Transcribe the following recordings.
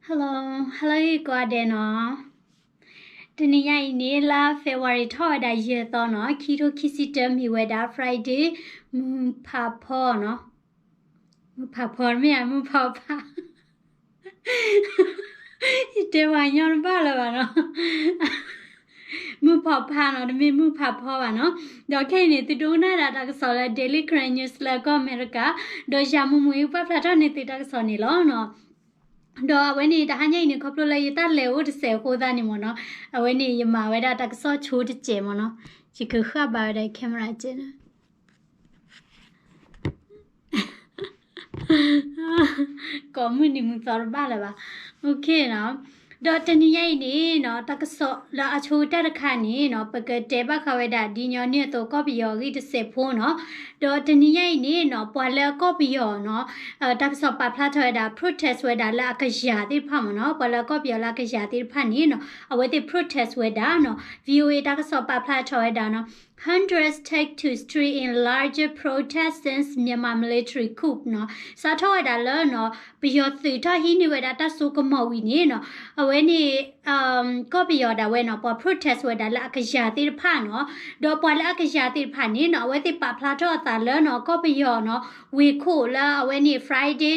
Hello, hello ကိးဂၤဒဲးနီၤ. တနံၤညါအံၤန့ၣ် လါ February ထီၣ်ဝဲဒၣ်ယဲၢ်သီနီၤ, ခံထိခံဆံတၢ မ့ၢ်ဝဲဒၣ် Friday, မုၢ်ဖးဖီနီၤ. မုၢ်ဖးဖီမ့ၢ်ဧါ, မုၢ်ဖးဖး, ယတဲပှၤကညီတဘၣ်လၢၤဘၣ်နီၤ. မုၢ်ဖးဖးနီၤ, တမ့ၢ်မုၢ်ဖးဖီဘၣ်နီၤ. ဒီးခဲအံၤန့ၣ် သုဒိကနၣ်ဒၣ်တၢ်ကစီၣ်လၢ Daily Karen News လၢကီၢ်အမဲရကၤ, ဒီးယၤမူမူအံၤ ပာ်ဖျါထီၣ်န့ၢ်သုတၢ်ကစီၣ်န့ၣ်လီၤနီၤ. ဒီးအဝဲန့ၣ် တဟါညါအံၤန့ၣ် ခီဖျိလၢယတၢ်လဲၤအိၣ်တစဲးအဃိသတးန့ၣ်မ့ၢ်နီၤ, အဝဲန့ၣ် ယမၤဝဲဒၣ်တၢ်ကစီၣ်ဆိတစဲးမ့ၢ်နီၤ. ယကဃၣ်ဘါဝဲဒၣ် camera ကဲနီၤ. ကိးမုၢ်နံၤမုၢ်သီတဘၣ်လၢၤဘၣ်. ဒီးတနံၤညါအံၤန့ၣ်နီၤ, တၢ်ကစီၣ်လၢအဆိကတၢၢ်တခါန့ၣ်နီၤ, ပကတဲဘၣ်ဃးဝဲဒၣ်ဒ်ညီနုၢ်အသိး ကီၢ်ပယီၤအဂံၢ်တစဲးဖိနီၤ. ဒီးတနံၤညါအံၤန့ၣ်နီၤ, ပှၤလၢကီၢ်ပယီၤနီၤ, တၢ်ကစီၣ်ပာ်ဖျါထီၣ်ဝဲဒၣ် protest ဝဲဒၣ်လၢအကယၤသ့ၣ်တဖၣ်မ့ၢ်နီၤ, ပှၤလၢကီၢ်ပယီၤလၢအကယၤသ့ၣ်တဖၣ်န့ၣ်နီၤ, အဝဲသ့ၣ် protest ဝဲဒၣ်နီၤ. VOA တၢ်ကစီၣ်ပာ်ဖျါထီၣ်ဝဲဒၣ်နီၤ, Hundreds take to street in larger protest since Myanmar military coup နီၤ. စးထီၣ်ဝဲဒၣ်လၢနီၤ, ပယီၤသုးထီၣ်ဟံးန့ၢ်ဝဲဒၣ်တၢ်စိကမီၤဝံၤန့ၣ်နီၤ, အဝဲန့ၣ် ကီၢ်ပယီၤဒၣ်ဝဲနီၤ, ပှၤ protest ဝဲဒၣ်လၢအကယၤသ့ၣ်တဖၣ်နီၤ. ဒီးပှၤလၢအကယၤသ့ၣ်တဖၣ်န့ၣ်နီၤ, အဝဲသ့ၣ်ပာ်ဖျါထီၣ်အသးလၢနီၤ, ကီၢ်ပယီၤနီၤ, ဝ့ၢ်ခိၣ်လၢအဝဲန့ၣ် Friday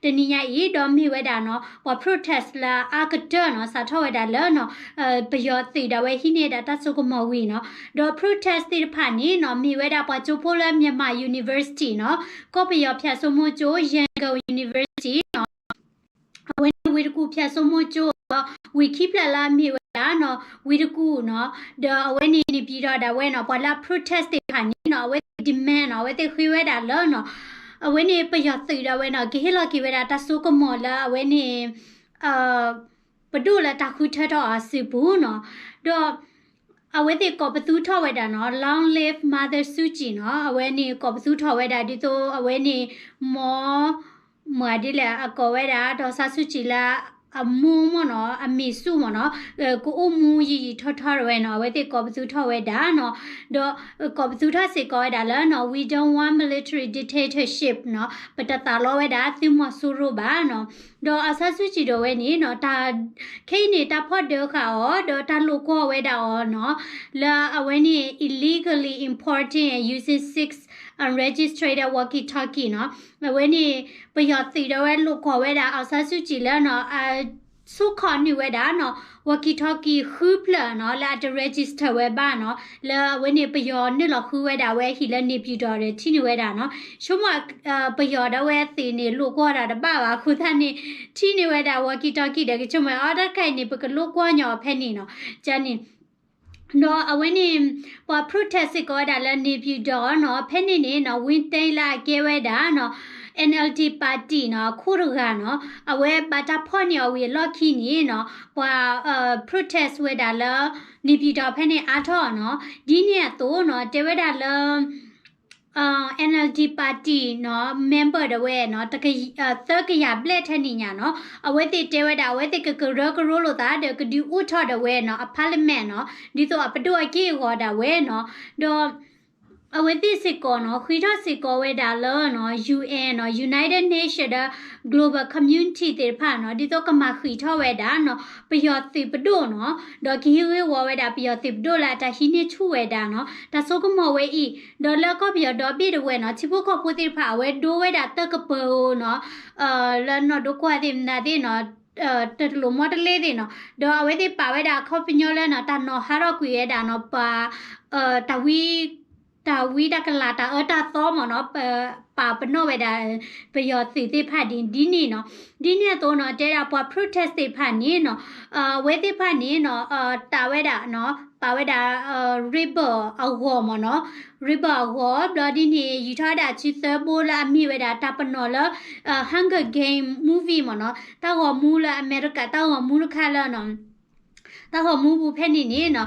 တနံၤညါအံၤ, ဒီးမ့ၢ်ဝဲဒၣ်နီၤ, ပှၤ protest လၢအအါကတၢၢ်နီၤ, စးထီၣ်ဝဲဒၣ်လၢနီၤ, ပယီၤသုးဒၣ်ဝဲဟံးန့ၢ်ဒၣ်တၢ်စိကမီၤဝံၤနီၤ. ဒီး protest သ့ၣ်တဖၣ်န့ၣ်နီၤ, မ့ၢ်ဝဲဒၣ်ပှၤကၠိဖိလၢ Myanmar University နီၤ, ကီၢ်ပယီၤဖၠၣ်စိမိၢ်ကၠိ Yangon University နီၤ. အဝဲန့ၣ်ဝ့ၢ်တကူၣ်ဖၠၣ်စိမိၢ်ကၠိဒီး ဝ့ၢ်ခံဖျၢၣ်လၢအမ့ၢ်ဝဲဒၣ်နီၤ, ဝ့ၢ်တကူၣ်နီၤ, ဒီးအဝဲန့ၣ် နေပြည်တော် ဒၣ်ဝဲနီၤ, ပှၤလၢအ protest သ့ၣ်တဖၣ်န့ၣ်နီၤ, အဝဲသ့ၣ် demand နီၤ, အဝဲသ့ၣ်ဃ့ဝဲဒၣ်လၢနီၤ, အဝဲန့ၣ်ပယီၤသုးဒၣ်ဝဲနီၤ, ကဟ့ၣ်လီၤက့ၤဝဲဒၣ်တၢ်စိကမီၤလၢအဝဲန့ၣ် ပဒိၣ်လၢတၢ်ဃုထၢထီၣ်အီၤအစုပူၤနီၤ. ဒီးအဝဲသ့ၣ်ကိးပသူထီၣ်ဝဲဒၣ်နီၤ, Long live Mother Suu Kyi နီၤ, အဝဲန့ၣ်ကိးပသူထီၣ်ဝဲဒၣ် ဒ်သိးအဝဲန့ၣ် မ် မၤဒ်လဲၣ် အကိးဝဲဒၣ် ဒေါ်ဆန်းစုကြည် လၢအမူမ့ၢ်နီၤ, အမ့ၢ်ဆူၣ်မ့ၢ်နီၤ, ကအိၣ်မူယံာ်ယံာ်ထီထီတဝဲနီၤ, အဝဲသ့ၣ်ကိးပသူထီၣ်ဝဲဒၣ်နီၤ. ဒီးကိးပသူထီၣ်စ့ၢ်ကီးဝဲဒၣ်လၢနီၤ, We don't want military dictatorship နီၤ, ပတသးလီဝဲဒၣ်သုးမီၤစိရိၤဘၣ်နီၤ. ဒီး အောင်ဆန်းစုကြည် ဒၣ်ဝဲန့ၣ်နီၤ, တၢ် ခဲအံၤန့ၣ် တၢ်ဖီၣ်ဒၢဃာ်အီၤ ဒီးတၢ်လိာ်ကွီၢ်ဝဲဒၣ်အီၤနီၤ, လၢအဝဲန့ၣ် illegally importing and using six unregistered walkie-talkie နီၤ. အဝဲန့ၣ် ပယီၤသုးဒၣ်ဝဲလိာ်ကွီၢ်ဝဲဒၣ် အောင်ဆန်းစုကြည် လၢနီၤ, အ ဆိၣ်ခီၣ်နုာ်ဝဲဒၣ်နီၤ, walkie-talkie ဃုဖျၢၣ်နီၤ, လၢအတ register ဝဲဘၣ်နီၤ, လၢအဝဲန့ၣ်ပယီၤနုာ်လီၤဃုဝဲဒၣ်ဝဲဟံၣ်လၢ နေပြည်တော် ဒီးထံၣ်န့ၢ်ဝဲဒၣ်နီၤ. ဆိကမိၣ် ပယီၤဒၣ်ဝဲသ့ၣ်န့ၣ် လိာ်ကွီၢ်တၢ်တဘၣ်ဘၣ်အဃိသတးန့ၣ် ထံၣ်န့ၢ်ဝဲဒၣ် walkie-talkie ဒီးကဆိကမိၣ် အီ တၢ်တခါအံၤန့ၣ် ပကလိာ်ကွီၢ်ညီအီၤဖဲန့ၣ်နီၤ, ကန့ၣ် ဒီးအဝဲန့ၣ် ပှၤ protest စ့ၢ်ကီးဝဲဒၣ်လၢ နေပြည်တော် နီၤ, ဖဲန့ၣ်န့ၣ်နီၤ, ဝင်းတိန်း လၢအကဲဝဲဒၣ်နီၤ, NLD party နီၤ, အခိၣ်တဂၤနီၤ, အဝဲဘၣ်တၢ်ဖီၣ်န့ၢ်အီၤဝံၤအလီၢ်ခံန့ၣ်နီၤ, ပှၤ protest ဝဲဒၣ်လၢ နေပြည်တော် ဖဲန့ၣ်အါထီၣ်နီၤ, ဒ်န့ၣ်အသိးနီၤ, တဲဝဲဒၣ်လၢ NLD party နီၤ, member ဒၣ်ဝဲနီၤ, သၢကယၤဘျဲၣ်ထဲန့ၣ်ညါနီၤ, အဝဲသ့ၣ်တဲဝဲဒၣ် အဝဲသ့ၣ်ကကရၢကရိလိာ်သးဒီးကဒုးအိၣ်ထီၣ်ဒၣ်ဝဲနီၤ, အ parliament နီၤ, ဒ်သိးအပဒိၣ်အက့ၢ်အဂီၤဒၣ်ဝဲနီၤ, ဒီး အဝဲသ့ၣ်စ့ၢ်ကီးနီၤ, ဃ့ထီၣ်စ့ၢ်ကီးဝဲဒၣ်လၢနီၤ, UN နီၤ, United Nation ဒီး global community သ့ၣ်တဖၣ်နီၤ, ဒ်သိးကမၤဃံးထီၣ်ဝဲဒၣ်နီၤ, ပယီၤသုးပဒိၣ်နီၤ, ဒီးကဟံးဂ့ၢ်ဝီဝဲဒၣ်ပယီၤသုးပဒိၣ်လၢအတၢ်ဟံးန့ၢ်ဆူၣ်ဝဲဒၣ်နီၤ, တၢ်စိကမီၤဝဲအံၤ, ဒီးလၢကီၢ်ပယီၤဒီဘ့ၣ်ဒၣ်ဝဲနီၤ, ထံဖိကီၢ်ဖိသ့ၣ်တဖၣ် အဝဲဒိဝဲဒၣ်တၢ်ကပၢၤဧိၤနီၤ, လၢနီၢ်ဒိကွၢ်သ့ၣ်မနုၤသ့ၣ်နီၤ, တလိာ်မီတလဲသ့ၣ်နီၤ, ဒီးအဝဲသ့ၣ်ပာ်ဝဲဒၣ်အခီပညီလၢနီၤ, တၢ်နီၤဟးထီၣ်ကွံာ်ဝဲဒၣ်နီၤ, ပှၤ တၢ်ဝံ တၢ်ဝံတၢ်ကလၤတၢ်အၢတၢ်သီမ့ၢ်နီၤ, ပာ်ပနီၣ်ဝဲဒၣ် ပယီၤသုးသ့ၣ်တဖၣ်ဒ်န့ၣ်နီၤ, ဒ်န့ၣ်အသိးနီၤ, တဲဒၣ်ပှၤ protest သ့ၣ်တဖၣ်န့ၣ်နီၤ, အဝဲသ့ၣ်တဖၣ်န့ၣ်နီၤ, တၢ်ဝဲဒၣ်နီၤ, ပာ်ဝဲဒၣ် ribbon အဂီၤမ့ၢ်နီၤ, ribbon အဂီၤ ဘျီဒ်န့ၣ် ယူၤထီၣ်ဝဲဒၣ်အစုသၢဘိလၢအမ့ၢ်ဝဲဒၣ်တၢ်ပနီၣ်လၢ Hunger Game movie မ့ၢ်နီၤ, တၢ်ဂီၤမူလၢအမဲရကၤ တၢ်ဂီၤမူတခါလၢနီၤ တၢ်ဂီၤမူပူၤဖဲန့ၣ်န့ၣ်နီၤ,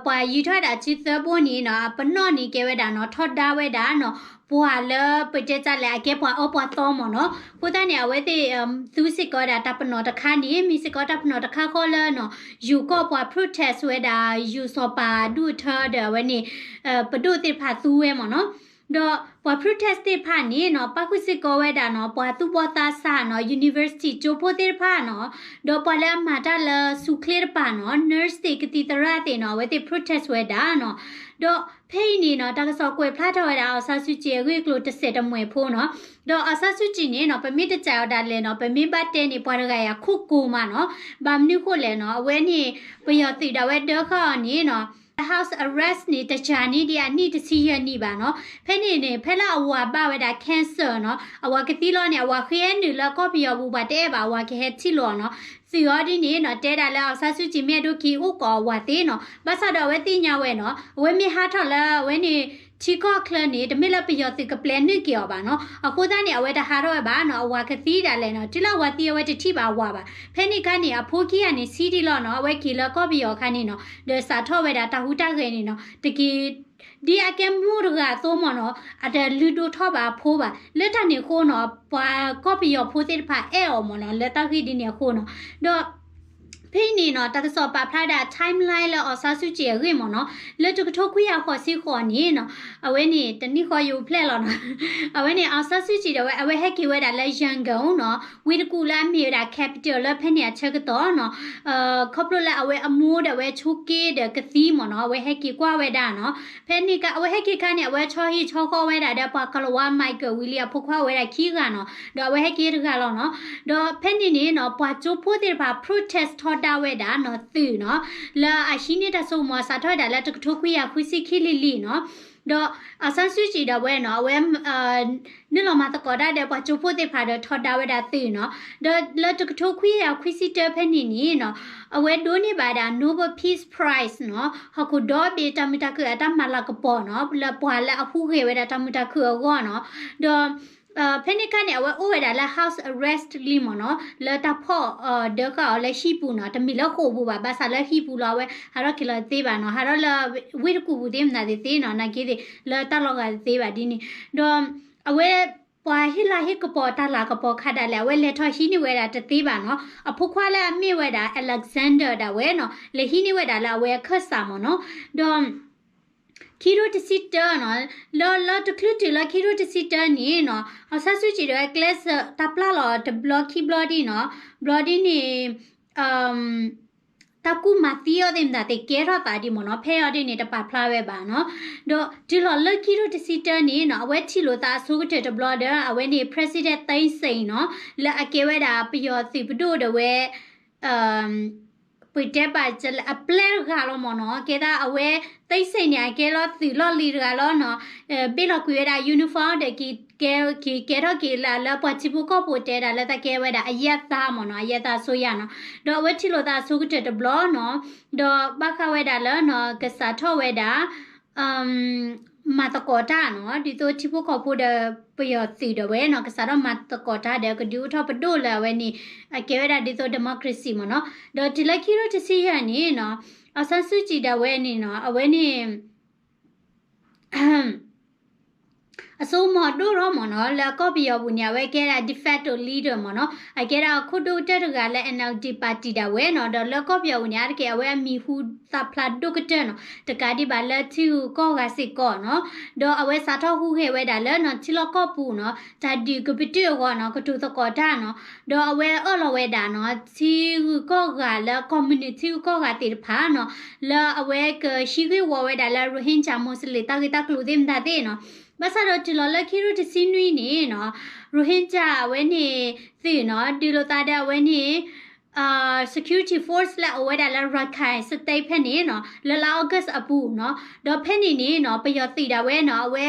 ပှၤယူၤထီၣ်ဝဲဒၣ်အစုသၢဘိန့ၣ်နီၤ, အပနီၣ်န့ၣ်ကဲဝဲဒၣ်နီၤ, ထီဒါဝဲဒၣ်နီၤ, ပှၤလၢပတဲတၢ်လဲၣ် အကဲပှၤအၢပှၤသီမ့ၢ်နီၤ, အဃိသတးန့ၣ် အဝဲသ့ၣ် သူစ့ၢ်ကီးဝဲဒၣ်တၢ်ပနီၣ်တခါန့ၣ် မ့ၢ်စ့ၢ်ကီးတၢ်ပနီၣ်တခါဃီလၢနီၤ, ယိၤကီၢ်ပှၤ protest ဝဲဒၣ် ယိၤစီၤပၤဒူၣ်အထၢဒီးအဝဲန့ၣ် ပဒိၣ်သ့ၣ်တဖၣ်သူဝဲမ့ၢ်နီၤ. ဒီးပှၤ protest သ့ၣ်တဖၣ်န့ၣ်နီၤ ပၣ်ဃုာ်စ့ၢ်ကီးဝဲဒၣ်နီၤ ပှၤသူၣ်ဘီၣ်သးစၢ်နီၤ university ကၠိဖိသ့ၣ်တဖၣ်နီၤ, ဒီးပှၤလၢအမၤတၢ်လၢဆူၣ်ချ့တပၤနီၤ nurse သ့ၣ် ကသံၣ်သရၣ်သ့ၣ်နီၤ အဝဲသ့ၣ် protest ဝဲဒၣ်နီၤ. ဒီးဖဲအံၤန့ၣ်နီၤ တၢ်ကစီၣ်ကွဲးဖျါထီၣ်ဝဲဒၣ် အောင်ဆန်းစုကြည် အဂ့ၢ်အကျိၤတစဲးတမှဲၤဖိနီၤ. ဒီး အောင်ဆန်းစုကြည် န့ၣ်နီၤ ပမ့ၢ်တစံးအီၤဒၣ်လဲာ်နီၤ ပမ့ၢ်ဘၣ်တဲန့ၣ် ပှၤတဂၤအံၤအခိၣ်ကိၤမးနီၤ. ဘၣ်မနုၤဃိလဲၣ်နီၤ အဝဲန့ၣ် ပယီၤသုးဒၣ်ဝဲဒၢဃာ်အီၤန့ၣ်နီၤ house arrest န့ၣ် တစှၤန့ၢ်ဒံးအနံၣ်တဆံယဲၢ်နံၣ်ဘၣ်နီၤ. ဖဲန့ၣ်န့ၣ် ဖဲလၢအဝၤဘၣ်ဝဲဒၣ် cancer နီၤ အဝၤကသံလီၤန့ၣ် အဝၤဃ့ဟဲနုာ်လၢကီၢ်ပယီၤပူၤ ပှၤတအဲၣ်ဘၣ် အဝၤကဟဲထံၣ်လိာ်အီၤနီၤ. သုးအီၤဒ်န့ၣ်နီၤ တဲဒၣ်လၢ အောင်ဆန်းစုကြည် မ့ၢ်အဒိက့ၤအိၣ်ကိးအဝၤသ့နီၤ. ဘၣ်ဆၣ်ဒီးအဝဲသ့ၣ်ညါဝဲနီၤ အဝဲမ့ၢ်ဟးထီၣ်လၢအဝဲန့ၣ် ထံကီၢ်ချၢန့ၣ် တမ့ၢ်လၢပယီၤသုးကပျဲနုာ်က့ၤအီၤဘၣ်နီၤ. အဃိသတးန့ၣ် အဝဲတဟးထီၣ်ဝဲဘၣ်နီၤ အဝၤကသံဒၣ်လဲာ်နီၤ. တုၤလၢအဝၤသံအဝဲတထံၣ်ဘၣ်အဝၤဘၣ်. ဖဲန့ၣ်အခါန့ၣ် အဖိခံဂၤန့ၣ် ဆံးဒံးလီၤနီၤ အဝဲက့ၤလၢကီၢ်ပယီၤအခါန့ၣ်နီၤ ဒီးစးထီၣ်ဝဲဒၣ်တၢ်ဟူးတၢ်ဂဲၤန့ၣ်နီၤ တက့ၤ ဒ်အကဲမိၢ်တဂၤအသိးမ့ၢ်နီၤ အတလုၢ်ဒိၣ်ထီၣ်ဘၣ်အဖိဘၣ်. လၢတၢ်န့ၣ်အဃိနီၤ ပှၤကီၢ်ပယီၤဖိသ့ၣ်တဖၣ်အဲၣ်အီၤမ့ၢ်နီၤ လၢတၢ်ဂ့ၢ်ဒ်န့ၣ်အဃိနီၤ. ဒီး ဖဲအံၤန့ၣ်နီၤ တၢ်ကစီၣ်ပာ်ဖျါဒၣ် timeline လၢ အောင်ဆန်းစုကြည် အဂ့ၢ်မ့ၢ်နီၤ လၢတကထိခွံကယၤဃိးဆံဃိးန့ၣ်နီၤ အဝဲန့ၣ် တနံၣ်ဃီယိၤဖျဲၣ်လီၤနီၤ အဝဲန့ၣ် အောင်ဆန်းစုကြည် ဒီးဝဲ အဝဲဟဲက့ၤဝဲဒၣ်လၢ ရန်ကုန်နီၤ ဝ့ၢ်တကူၣ်လၢအမ့ၢ်ဝဲဒၣ် capital လၢဖဲန့ၣ်အဆၢကတီၢ်နီၤ ခီဖျိလၢအဝဲအမိၢ်ဒီးအဝဲဆိးက့ဒီးကသံမ့ၢ်နီၤ အဝဲဟဲက့ၤကွၢ်ဝဲဒၣ်နီၤ. ဖဲန့ၣ်က အဝဲဟဲက့ၤအခါန့ၣ် အဝဲဆီဟံၣ်ဆီဃီဝဲဒၣ်ဒီးပှၤကလၤဝါ Michael Willie အဖိခွါဝဲဒၣ်ခံဂၤနီၤ ဒီးအဝဲဟဲက့ၤတဂၤလီၤနီၤ. ဒီးဖဲန့ၣ်န့ၣ်နီၤ ပှၤကၠိဖိသ့ၣ်တဖၣ် protest ထီဒါဝဲဒၣ်နီၤ သုးနီၤ လၢအဟံးန့ၢ်တၢ်စိကမီၤစးထီၣ်ဝဲဒၣ်လၢတကထိခွံကယၤဃုဆံခံလံၤလံၤနီၤ. ဒီး အောင်ဆန်းစုကြည် ဒီးဝဲနီၤ အဝဲ နုာ်လီၤမၤသကိးတၢ်ဒီးပှၤကၠိဖိသ့ၣ်တဖၣ်ဒီးထီဒါဝဲဒၣ်သုးနီၤ. ဒီးလၢတကထိခွံကယၤခွံဆံတၢဖဲန့ၣ်န့ၣ်နီၤ အဝဲဒိးန့ၢ်ဘၣ်ဒၣ် Nobel Peace Prize နီၤ ဟီၣ်ခိၣ်ဒီဘ့ၣ်တၢ်မုာ်တၢ်ခုၣ်အတၢ်မၤလၤကပီၤနီၤ လၢပှၤလၢအဟူးဂဲၤဝဲဒၣ်တၢ်မုာ်တၢ်ခုၣ်အဂီၢ်နီၤ. ဒီး ဖဲန့ၣ်အခါန့ၣ် အဝဲအိၣ်ဝဲဒၣ်လၢ house arrest လံမ့ၢ်နီၤ လၢတၢ်ဖီၣ်ဒၢဃာ်အီၤလၢဟံၣ်ပူၤနီၤ တမ့ၢ်လၢဃိာ်ပူၤဘၣ် ဘၣ်ဆၣ်လၢဟံၣ်ပူၤလီၤအဝဲဟးထီၣ်က့ၤလီၤတသ့ဘၣ်နီၤ ဟးထီၣ်လၢဝ့ၢ်တကူၣ်ပူၤသ့မနုၤသ့သ့နီၤ နာ်က့သ့ၣ် လၢတၢ်လီၢ်ဂၤတသ့ဘၣ်ဒ်န့ၣ်. ဒီးအဝဲ ပှၤဟ့ၣ်လၤဟ့ၣ်ကပီၤတၢ်လၤကပီၤခါဒၣ်လဲာ် အဝဲလဲၤထီၣ်ဟံးန့ၢ်ဝဲဒၣ်တသ့ဘၣ်နီၤ အဖိခွါလၢအမ့ၢ်ဝဲဒၣ် Alexander ဒၣ်ဝဲနီၤ လဲၤဟံးန့ၢ်ဝဲဒၣ်လၢအဝဲအခၢၣ်စးမ့ၢ်နီၤ. ဒီး ခံထိတဆံတၢနီၤ လၢတချုးတုၤလၢခံထိတဆံတၢန့ၣ်နီၤ အောင်ဆန်းစုကြည် ဒီးဝဲကျဲးစၢးတၢ်ပျၢ်လီၤတဘျီခံဘျီဒ်နီၤ ဘျီဒ်န့ၣ် တၢ်ကူၣ်မၤသံအီၤသ့ၣ်မတၤသ့ၣ် ကဲထီၣ်သးဒ်မ့ၢ်နီၤ ဖဲအံၤဒ်န့ၣ် တပာ်ဖျါဝဲဘၣ်နီၤ. ဒီးတုၤလီၤလၢခံထိတဆံတၢန့ၣ်နီၤ အဝဲထံၣ်လိာ်သးအဆိကတၢၢ်တဘျီဒီး အဝဲန့ၣ် President Thein Sein နီၤ လၢအကဲဝဲဒၣ်ပယီၤသုးပဒိၣ်ဒီးဝဲ ပတဲဘၣ်အပျဲၢ်တဂၤလီၤမ့ၢ်နီၤ ကဲသးအဝဲ Thein Sein န့ၣ် အကဲလီၤသုးလီၢ်လံၤတဂၤလီၤနီၤ ဘ့ၣ်လီၤကွံာ်ဝဲဒၣ် uniform ဒီး က့ၤကဲထီၣ်က့ၤလၢပှၤထံဖိကီၢ်ဖိတဲဒၣ်လၢတၢ်ကဲဝဲဒၣ်အရပ်သားမ့ၢ်နီၤ အရပ်သားအစိုးရနီၤ. ဒီးအဝဲထံၣ်လိာ်သးအဆိကတၢၢ်တဘျီနီၤ ဒီးဘၣ်ဃးဝဲဒၣ်လၢနီၤ ကစးထီၣ်ဝဲဒၣ် မၤသကိးတၢ်နီၤ ဒ်သိးထံဖိကီၢ်ဖိဒီးပယီၤသုးဒီးဝဲနီၤ ကစးထီၣ်မၤသကိးတၢ်ဒီး ကဒုးအိၣ်ထီၣ်ပဒိၣ်လၢအဝဲန့ၣ် အကဲဝဲဒၣ်ဒ်သိး democracy မ့ၢ်နီၤ. ဒီးတုၤလၢခံထိတဆံယဲၢ်န့ၣ်နီၤ အောင်ဆန်းစုကြည် ဒၣ်ဝဲန့ၣ်နီၤ အဝဲန့ၣ် အစိကမီၤဒိၣ်ထီၣ်မ့ၢ်နီၤ လၢကီၢ်ပယီၤပူၤန့ၣ် အဝဲကဲဒၣ် de facto leader မ့ၢ်နီၤ အကဲဒၣ်အခိၣ်ဒိၣ်ကတၢၢ်တဂၤလၢ NLD party ဒၣ်ဝဲနီၤ ဒီးလၢကီၢ်ပယီၤပူၤန့ၣ် အါတက့ၢ်အဝဲအမံၤဟူသၣ်ဖျါဒိၣ်ကတၢၢ်နီၤ တကးဒံးဘၣ်လၢထံဂုၤကီၢ်ဂၤစ့ၢ်ကီးနီၤ ဒီးအဝဲစးထီၣ်ဟူးဂဲၤဝဲဒၣ်လၢနီၤ ထံလီၢ်ကီၢ်ပူၤနီၤ တၢ်ဒုးကပတုာ်အဂီၢ်နီၤ ကတိၤသကိးတၢ်နီၤ ဒီးအဝဲအၢၣ်လီၤဝဲဒၣ်နီၤ ထံဂုၤကီၢ်ဂၤလၢ communist ထံဂုၤကီၢ်ဂၤသ့ၣ်တဖၣ်နီၤ လၢအဝဲကဟံးဂ့ၢ်ဝီဝဲဒၣ်လၢ Rohingya Muslim တၢ်ဂ့ၢ်တၢ်ကျိၤသ့ၣ်မတၤသ့ၣ်နီၤ ဘၣ်ဆၣ်ဒီးတုၤလီၤလၢခံထိတဆံနွံန့ၣ်နီၤ Rohingya အဝဲန့ၣ် သုးနီၤ ဒုးလိာ်သးဒီးအဝဲန့ၣ် security force လၢအအိၣ်ဝဲဒၣ်လၢ Rakhine State ဖဲန့ၣ်နီၤ လၢလါ August အပူၤနီၤ ဒီးဖဲန့ၣ်န့ၣ်နီၤ ပယီၤသုးဒၣ်ဝဲနီၤ အဝဲ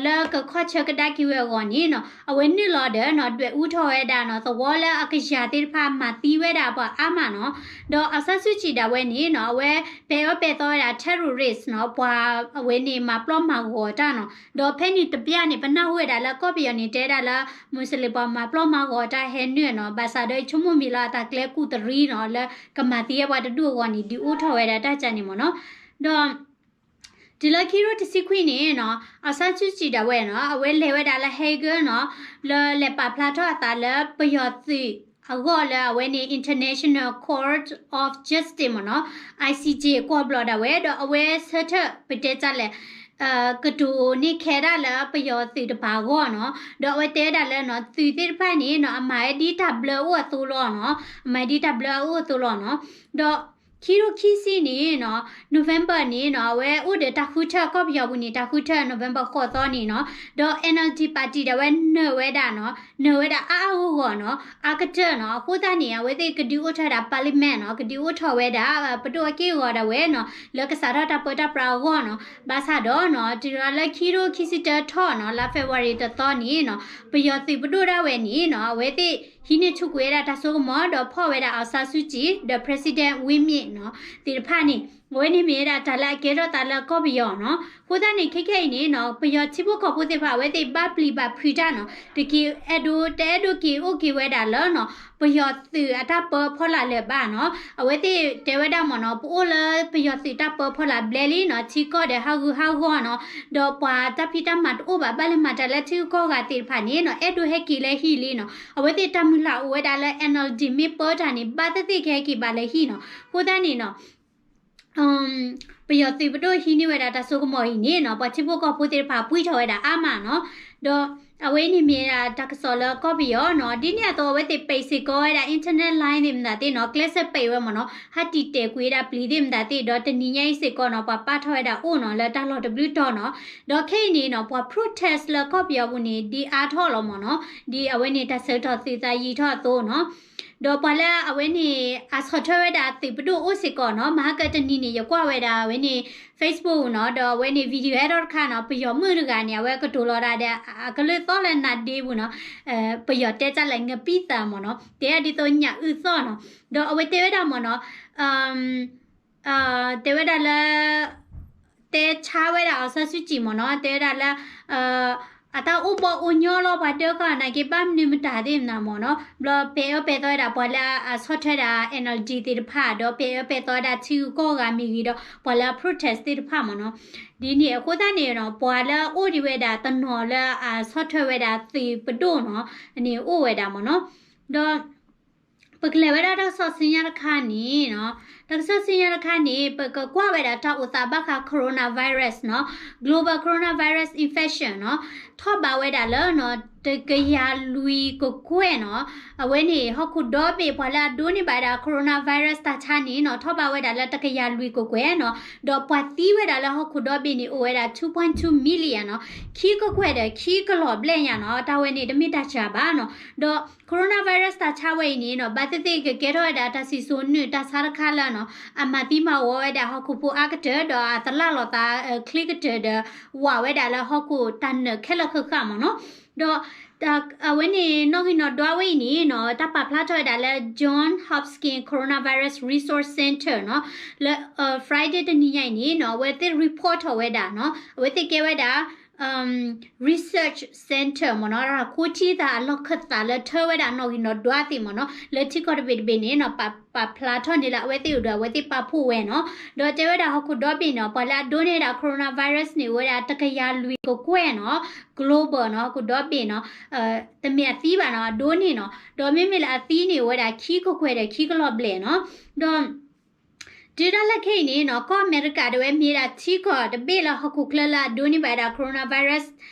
လၢကခီၣ်ဆၢကဒါက့ၤဝဲအဂီၢ်န့ၣ်နီၤ အဝဲနုာ်လီၤဒီးနီၤ ဒွဲၣ်အူထီၣ်ဝဲဒၣ်နီၤ သဝီလၢအကယၤသ့ၣ်တဖၣ် မၤသံဝဲဒၣ်ပှၤအါမးနီၤ ဒီး အောင်ဆန်းစုကြည် ဒၣ်ဝဲန့ၣ်နီၤ အဝဲပဲာ်အၢပဲာ်သီဝဲဒၣ် terrorist နီၤ ပှၤအဝဲန့ၣ်မၤပျီမၤဂီၤတၢ်နီၤ ဒီးဖဲန့ၣ်တဘျီန့ၣ် ပနၢ်ဟူဝဲဒၣ်လၢကီၢ်ပယီၤန့ၣ် တဲဒၣ်လၢ Muslim ပှၤမၤပျီမၤဂီၤတၢ်ဟဲနုာ်နီၤ ဘၣ်ဆၣ်ဒီးဆိကမိၣ်မ့ၢ်လၢအတၢ်ကျဲကူၣ်တရံးနီၤ လၢကမၤသံဝဲပှၤတဒူၣ်အဂီၢ်န့ၣ် ဒုးအိၣ်ထီၣ်ဝဲဒၣ်တၢ်ကၢ်န့ၣ်မ့ၢ်နီၤ ဒီး တုၤလၢခံထိတဆံခွံန့ၣ်နီၤ အောင်ဆန်းစုကြည် ဒၣ်ဝဲနီၤ အဝဲလဲၤဝဲဒၣ်လၢ Hague နီၤ လၢလဲၤပာ်ဖျါထီၣ်အသးလၢပယီၤသုးအဂီၢ်လၢအဝဲန့ၣ် International Court of Justice မ့ၢ်နီၤ ICJ ကွီၢ်ဘျီဒၣ်ဝဲ ဒီးအဝဲဆၢထၢၣ်ပတဲတၢ်လဲၣ် ကတိၤန့ၢ်ခဲဒၣ်လၢပယီၤသုးတပၤအဂီၢ်နီၤ, ဒီးအဝဲတဲဝဲဒၣ်လၢနီၤ သုးသ့ၣ်တဖၣ်န့ၣ်နီၤ အမၤဝဲဒ်တၢ်ဘျၢအိၣ်အသိးလီၤနီၤ, အမၤဝဲဒ်တၢ်ဘျၢအိၣ်အသိးလီၤနီၤ, ဒီးခံထိခံဆံန့ၣ်နီၤ November န့ၣ်နီၤ အဝဲအိၣ်ဒီးတၢ်ဃုထၢကီၢ်ပယီၤပူၤန့ၣ် တၢ်ဃုထၢ November ဃိးသီန့ၣ်နီၤ, ဒီး NLD party ဒၣ်ဝဲနၢၤဝဲဒၣ်နီၤ, နၢၤဝဲဒၣ်အါအါဂီၢ်ဂီၢ်နီၤ, အါကတၢၢ်နီၤ, အဃိသတးန့ၣ် အဝဲသ့ၣ်ကဒုးအိၣ်ထီၣ်ဝဲဒၣ် parliament နီၤ, ကဒုးအိၣ်ထီၣ်ဝဲဒၣ် ပဒိၣ်အက့ၢ်အဂီၤဒၣ်ဝဲနီၤ, လၢကစးထီၣ်တၢ်ပၢတၢ်ပြးအဂီၢ်နီၤ, ဘၣ်ဆၣ်ဒီးနီၤ တုၤလီၤလၢခံထိခံဆံတၢထီၣ်နီၤ လါ February တသီန့ၣ်နီၤ ပယီၤသုးပဒိၣ်ဒၣ်ဝဲန့ၣ်နီၤ အဝဲသ့ၣ်ဟံးန့ၢ်ဆူၣ်ကွံာ်ဝဲဒၣ်တၢ်စိကမီၤ ဒီးဖီၣ်ဝဲဒၣ် အောင်ဆန်းစုကြည် ဒီး President Win Myint နီၤ သ့ၣ်တဖၣ်န့ၣ် အဝဲန့ၣ်မ့ၢ်ဝဲဒၣ်တၢ်လၢအကဲထီၣ်သးလၢကီၢ်ပယီၤနီၤ, အဃိသတးန့ၣ် ခဲခဲအံၤန့ၣ်နီၤ ပယီၤထံဖိကီၢ်ဖိသ့ၣ်တဖၣ် အဝဲသ့ၣ်ဘၣ်ပျံၤဘၣ်ဖုးတၢ်နီၤ, တက့ၤအဲၣ်ဒိး တအဲၣ်ဒိးက့ၤအိၣ်က့ၤဝဲဒၣ်လၢနီၤ ပယီၤသုးအတၢ်ပၢဖီလာ်လၢၤဘၣ်နီၤ, အဝဲသ့ၣ်တဲဝဲဒၣ်မ့ၢ်နီၤ ပအိၣ်လၢပယီၤသုးတၢ်ပၢဖီလာ်ဘျဲလံနီၤ, ထံကီၢ်ဒီးဟးဂူာ်ဟးဂီၤနီၤ, ဒီးပှၤတၢ်ဖံးတၢ်မၤတအိၣ်ဘၣ် ဘၣ်လဲၤမၤတၢ်လၢထံဂုၤကီၢ်ဂၤသ့ၣ်တဖၣ်န့ၣ်နီၤ အဲၣ်ဒိးဟဲက့ၤလၢဟံၣ်လံနီၤ, အဝဲသ့ၣ်တၢ်မုၢ်လၢ်အိၣ်ဝဲဒၣ်လၢ NLD မ့ၢ်ပၢတၢ်န့ၣ် ဘၣ်သ့ၣ်သ့ၣ်ကဟဲက့ၤဘၣ်လၢဟံၣ်နီၤ, အဃိသတးန့ၣ်နီၤ ပယီၤသုးပဒိၣ်ဟံးန့ၢ်ဝဲဒၣ်တၢ်စိကမီၤအံၤန့ၣ်နီၤ ပှၤထံဖိကီၢ်ဖိသ့ၣ်တဖၣ်ပှံၢ်ထီၣ်ဝဲဒၣ်အါမးနီၤ, ဒီးအဝဲအံၤန့ၣ်မ့ၢ်ဒၣ်တၢ်ကစီၣ်လၢကီၢ်ပယီၤနီၤ, ဒ်န့ၣ်အသိးအဝဲသ့ၣ်ပဲာ်စ့ၢ်ကီးဝဲဒၣ် internet line သ့ၣ်မတၤသ့ၣ်နီၤ, ကျဲးစၢးပဲာ်ဝဲမ့ၢ်နီၤ, ဟးတံာ်တဲာ်ကွံာ်ဝဲဒၣ်ပျံၤသ့ၣ်မတၤသ့ၣ် ဒီးတနံၤညါအံၤစ့ၢ်ကီးနီၤ ပှၤပာ်ထီၣ်ဝဲဒၣ်အိၣ်နီၤ လၢတၢ်လီၢ်တဘျုးတီၤနီၤ, ဒီးခဲအံၤန့ၣ်နီၤ ပှၤ protest လၢကီၢ်ပယီၤပူၤန့ၣ် ဒ်အါထီၣ်လီၤမ့ၢ်နီၤ, ဒ်အဝဲန့ၣ်တၢ်ဆၢကတီၢ်သုးသးယံာ်ထီၣ်အသိးနီၤ ဒီးပှၤလၢအဝဲန့ၣ် အဆီၣ်ထွဲဝဲဒၣ်သုးပဒိၣ်အိၣ်စ့ၢ်ကီးနီၤ, မဟါကတနံၤန့ၣ် ယကွၢ်ဝဲဒၣ်အဝဲန့ၣ် Facebook နီၤ, ဒီးအဝဲန့ၣ် video ဟဲထီၣ်တခါနီၤ, ပယီၤမုၣ်တဂၤန့ၣ် အဝဲကတိၤလီၤဒၣ်ဒီး အကလုၢ်သီၣ်လၢနါဒ့ပူၤနီၤ, ပယီၤတဲတၢ်လၢ ငပံသး မ့ၢ်နီၤ, တဲဒၣ်ဒ်သိးညၣ်အုၣ်သီၣ်နီၤ, ဒီးအဝဲတဲဝဲဒၣ်မ့ၢ်နီၤ တဲဝဲဒၣ်လၢ တဲဆါဝဲဒၣ် အောင်ဆန်းစုကြည် မ့ၢ်နီၤ, တဲဝဲဒၣ်လၢ အတၢ်အိၣ်ဘီၣ်အိၣ်ညီလီၤ ပှၤတခီ နာ်က့ဘၣ်မနုၤမတၤသ့ၣ်မနၤမ့ၢ်နီၤ, ဘျီပဲာ်အၢပဲာ်သီဝဲဒၣ် ပှၤလၢအဆီၣ်ထွဲဒၣ် NLD သ့ၣ်တဖၣ် ဒီးပဲာ်အၢပဲာ်သီဝဲဒၣ်ထံဂုၤကီၢ်ဂၤမ့ၢ်ဂ့ၤဒီး ပှၤလၢအ protest သ့ၣ်တဖၣ်မ့ၢ်နီၤ, ဒ်န့ၣ်အဃိသတးန့ၣ်နီၤ ပှၤလၢအအိၣ်ဒံးဝဲဒၣ်တနီၤလၢအဆီၣ်ထွဲဝဲဒၣ်သုးပဒိၣ်နီၤ န့ၣ်အိၣ်ဝဲဒၣ်မ့ၢ်နီၤ, ဒီး ပကလဲၤဝဲဒၣ်တၢ်ကစီၣ်ဆူညါတခါန့ၣ်နီၤ, တၢ်ကစီၣ်ဆူညါတခါန့ၣ် ပကကွၢ်ဝဲဒၣ်တၢ်အိၣ်သးဘၣ်ဃး coronavirus နီၤ, global coronavirus infection နီၤ, ထီၣ်ဘးဝဲဒၣ်လၢနီၤ တကယၤလွံၢ်ကကွဲၢ်နီၤ, အဝဲန့ၣ် ဟီၣ်ခိၣ်ဒီဘ့ၣ်ပှၤလၢအဒိးန့ၢ်ဘၣ်ဝဲဒၣ် coronavirus တၢ်ဆါန့ၣ်နီၤ ထီၣ်ဘးဝဲဒၣ်လၢတကယၤလွံၢ်ကကွဲၢ်နီၤ, ဒီးပှၤသံဝဲဒၣ်လၢဟီၣ်ခိၣ်ဒီဘ့ၣ်န့ၣ် အိၣ်ဝဲဒၣ် two point two million နီၤ, ခံကကွဲၢ်ဒီးခံကလီၢ်ဘျဲၣ်ညါနီၤ, တၢ်ဝဲန့ၣ်တမ့ၢ်တၢ်စှၤဘၣ်နီၤ, ဒီး coronavirus တၢ်ဆါဝဲအံၤန့ၣ်နီၤ ဘၣ်သ့ၣ်သ့ၣ်ကကဲထီၣ်ဝဲဒၣ်တၢ်စံၣ်စိၤနုာ်တၢ်ဆါတခါလၢနီၤ အမၤသံမၤဝီဝဲဒၣ်ဟီၣ်ခိၣ်ဖိအါကတၢၢ် ဒီးအသလၣ်လီၤသးချ့ကတၢၢ်ဒီး ဝးဝဲဒၣ်လၢဟီၣ်ခိၣ်တၢ်နၢၤခဲလၢာ်ဃၣ်ဃၣ်မ့ၢ်နီၤ, ဒီး အဝဲန့ၣ်နီၣ်ဂံၢ်နီၣ်ဒွးဝဲအံၤန့ၣ်နီၤ တၢ်ပာ်ဖျါထီၣ်ဝဲဒၣ်လၢ John Hopkins Coronavirus Resource Center နီၤ လၢ Friday တနံၤညါအံၤန့ၣ်နီၤ အဝဲသ့ၣ် report ထီၣ်ဝဲဒၣ်နီၤ အဝဲသ့ၣ်ကဲဝဲဒၣ် research center မ့ၢ်နီၤ တၢ်ခိထံသးအလီၢ်ခၢၣ်သးလၢထၢဝဲဒၣ်နီၣ်ဂံၢ်နီၣ်ဒွးသ့ၣ်မ့ၢ်နီၤ လၢထံကီၢ်တဘ့ၣ်တဘ့ၣ်န့ၣ်နီၤ ပာ်ဖျါထီၣ်န့ၣ်လၢအဝဲသ့ၣ်အိၣ်ဒီးအဝဲသ့ၣ်ပာ်ဖှိၣ်ဝဲနီၤ ဒီးတဲဝဲဒၣ်ဟီၣ်ခိၣ်ဒီဘ့ၣ်နီၤ ပှၤလၢအဒိးန့ၢ်ဒၣ် coronavirus န့ၣ် အိၣ်ဝဲဒၣ်တကယၤလွံၢ်ကကွဲၢ်နီၤ global နီၤ ဟီၣ်ခိၣ်ဒီဘ့ၣ်နီၤ တမ့ၢ်အသံဘၣ်နီၤ အဒိးန့ၢ်နီၤ ဒီးမ့မ့ၢ်လၢအသံန့ၣ် အိၣ်ဝဲဒၣ်ခံကကွဲၢ်ဒီးခံကလီၢ်ဘျဲၣ်နီၤ ဒီး တုၤဒၣ်လဲာ်ခဲအံၤန့ၣ်နီၤ ကီၢ်အမဲရကၤဒၣ်ဝဲမ့ၢ်ဒၣ်ထံကီၢ်တဘ့ၣ်လၢဟီၣ်ခိၣ်ချၢလၢအဒိးန့ၢ်ဘၣ်ဝဲဒၣ် coronavirus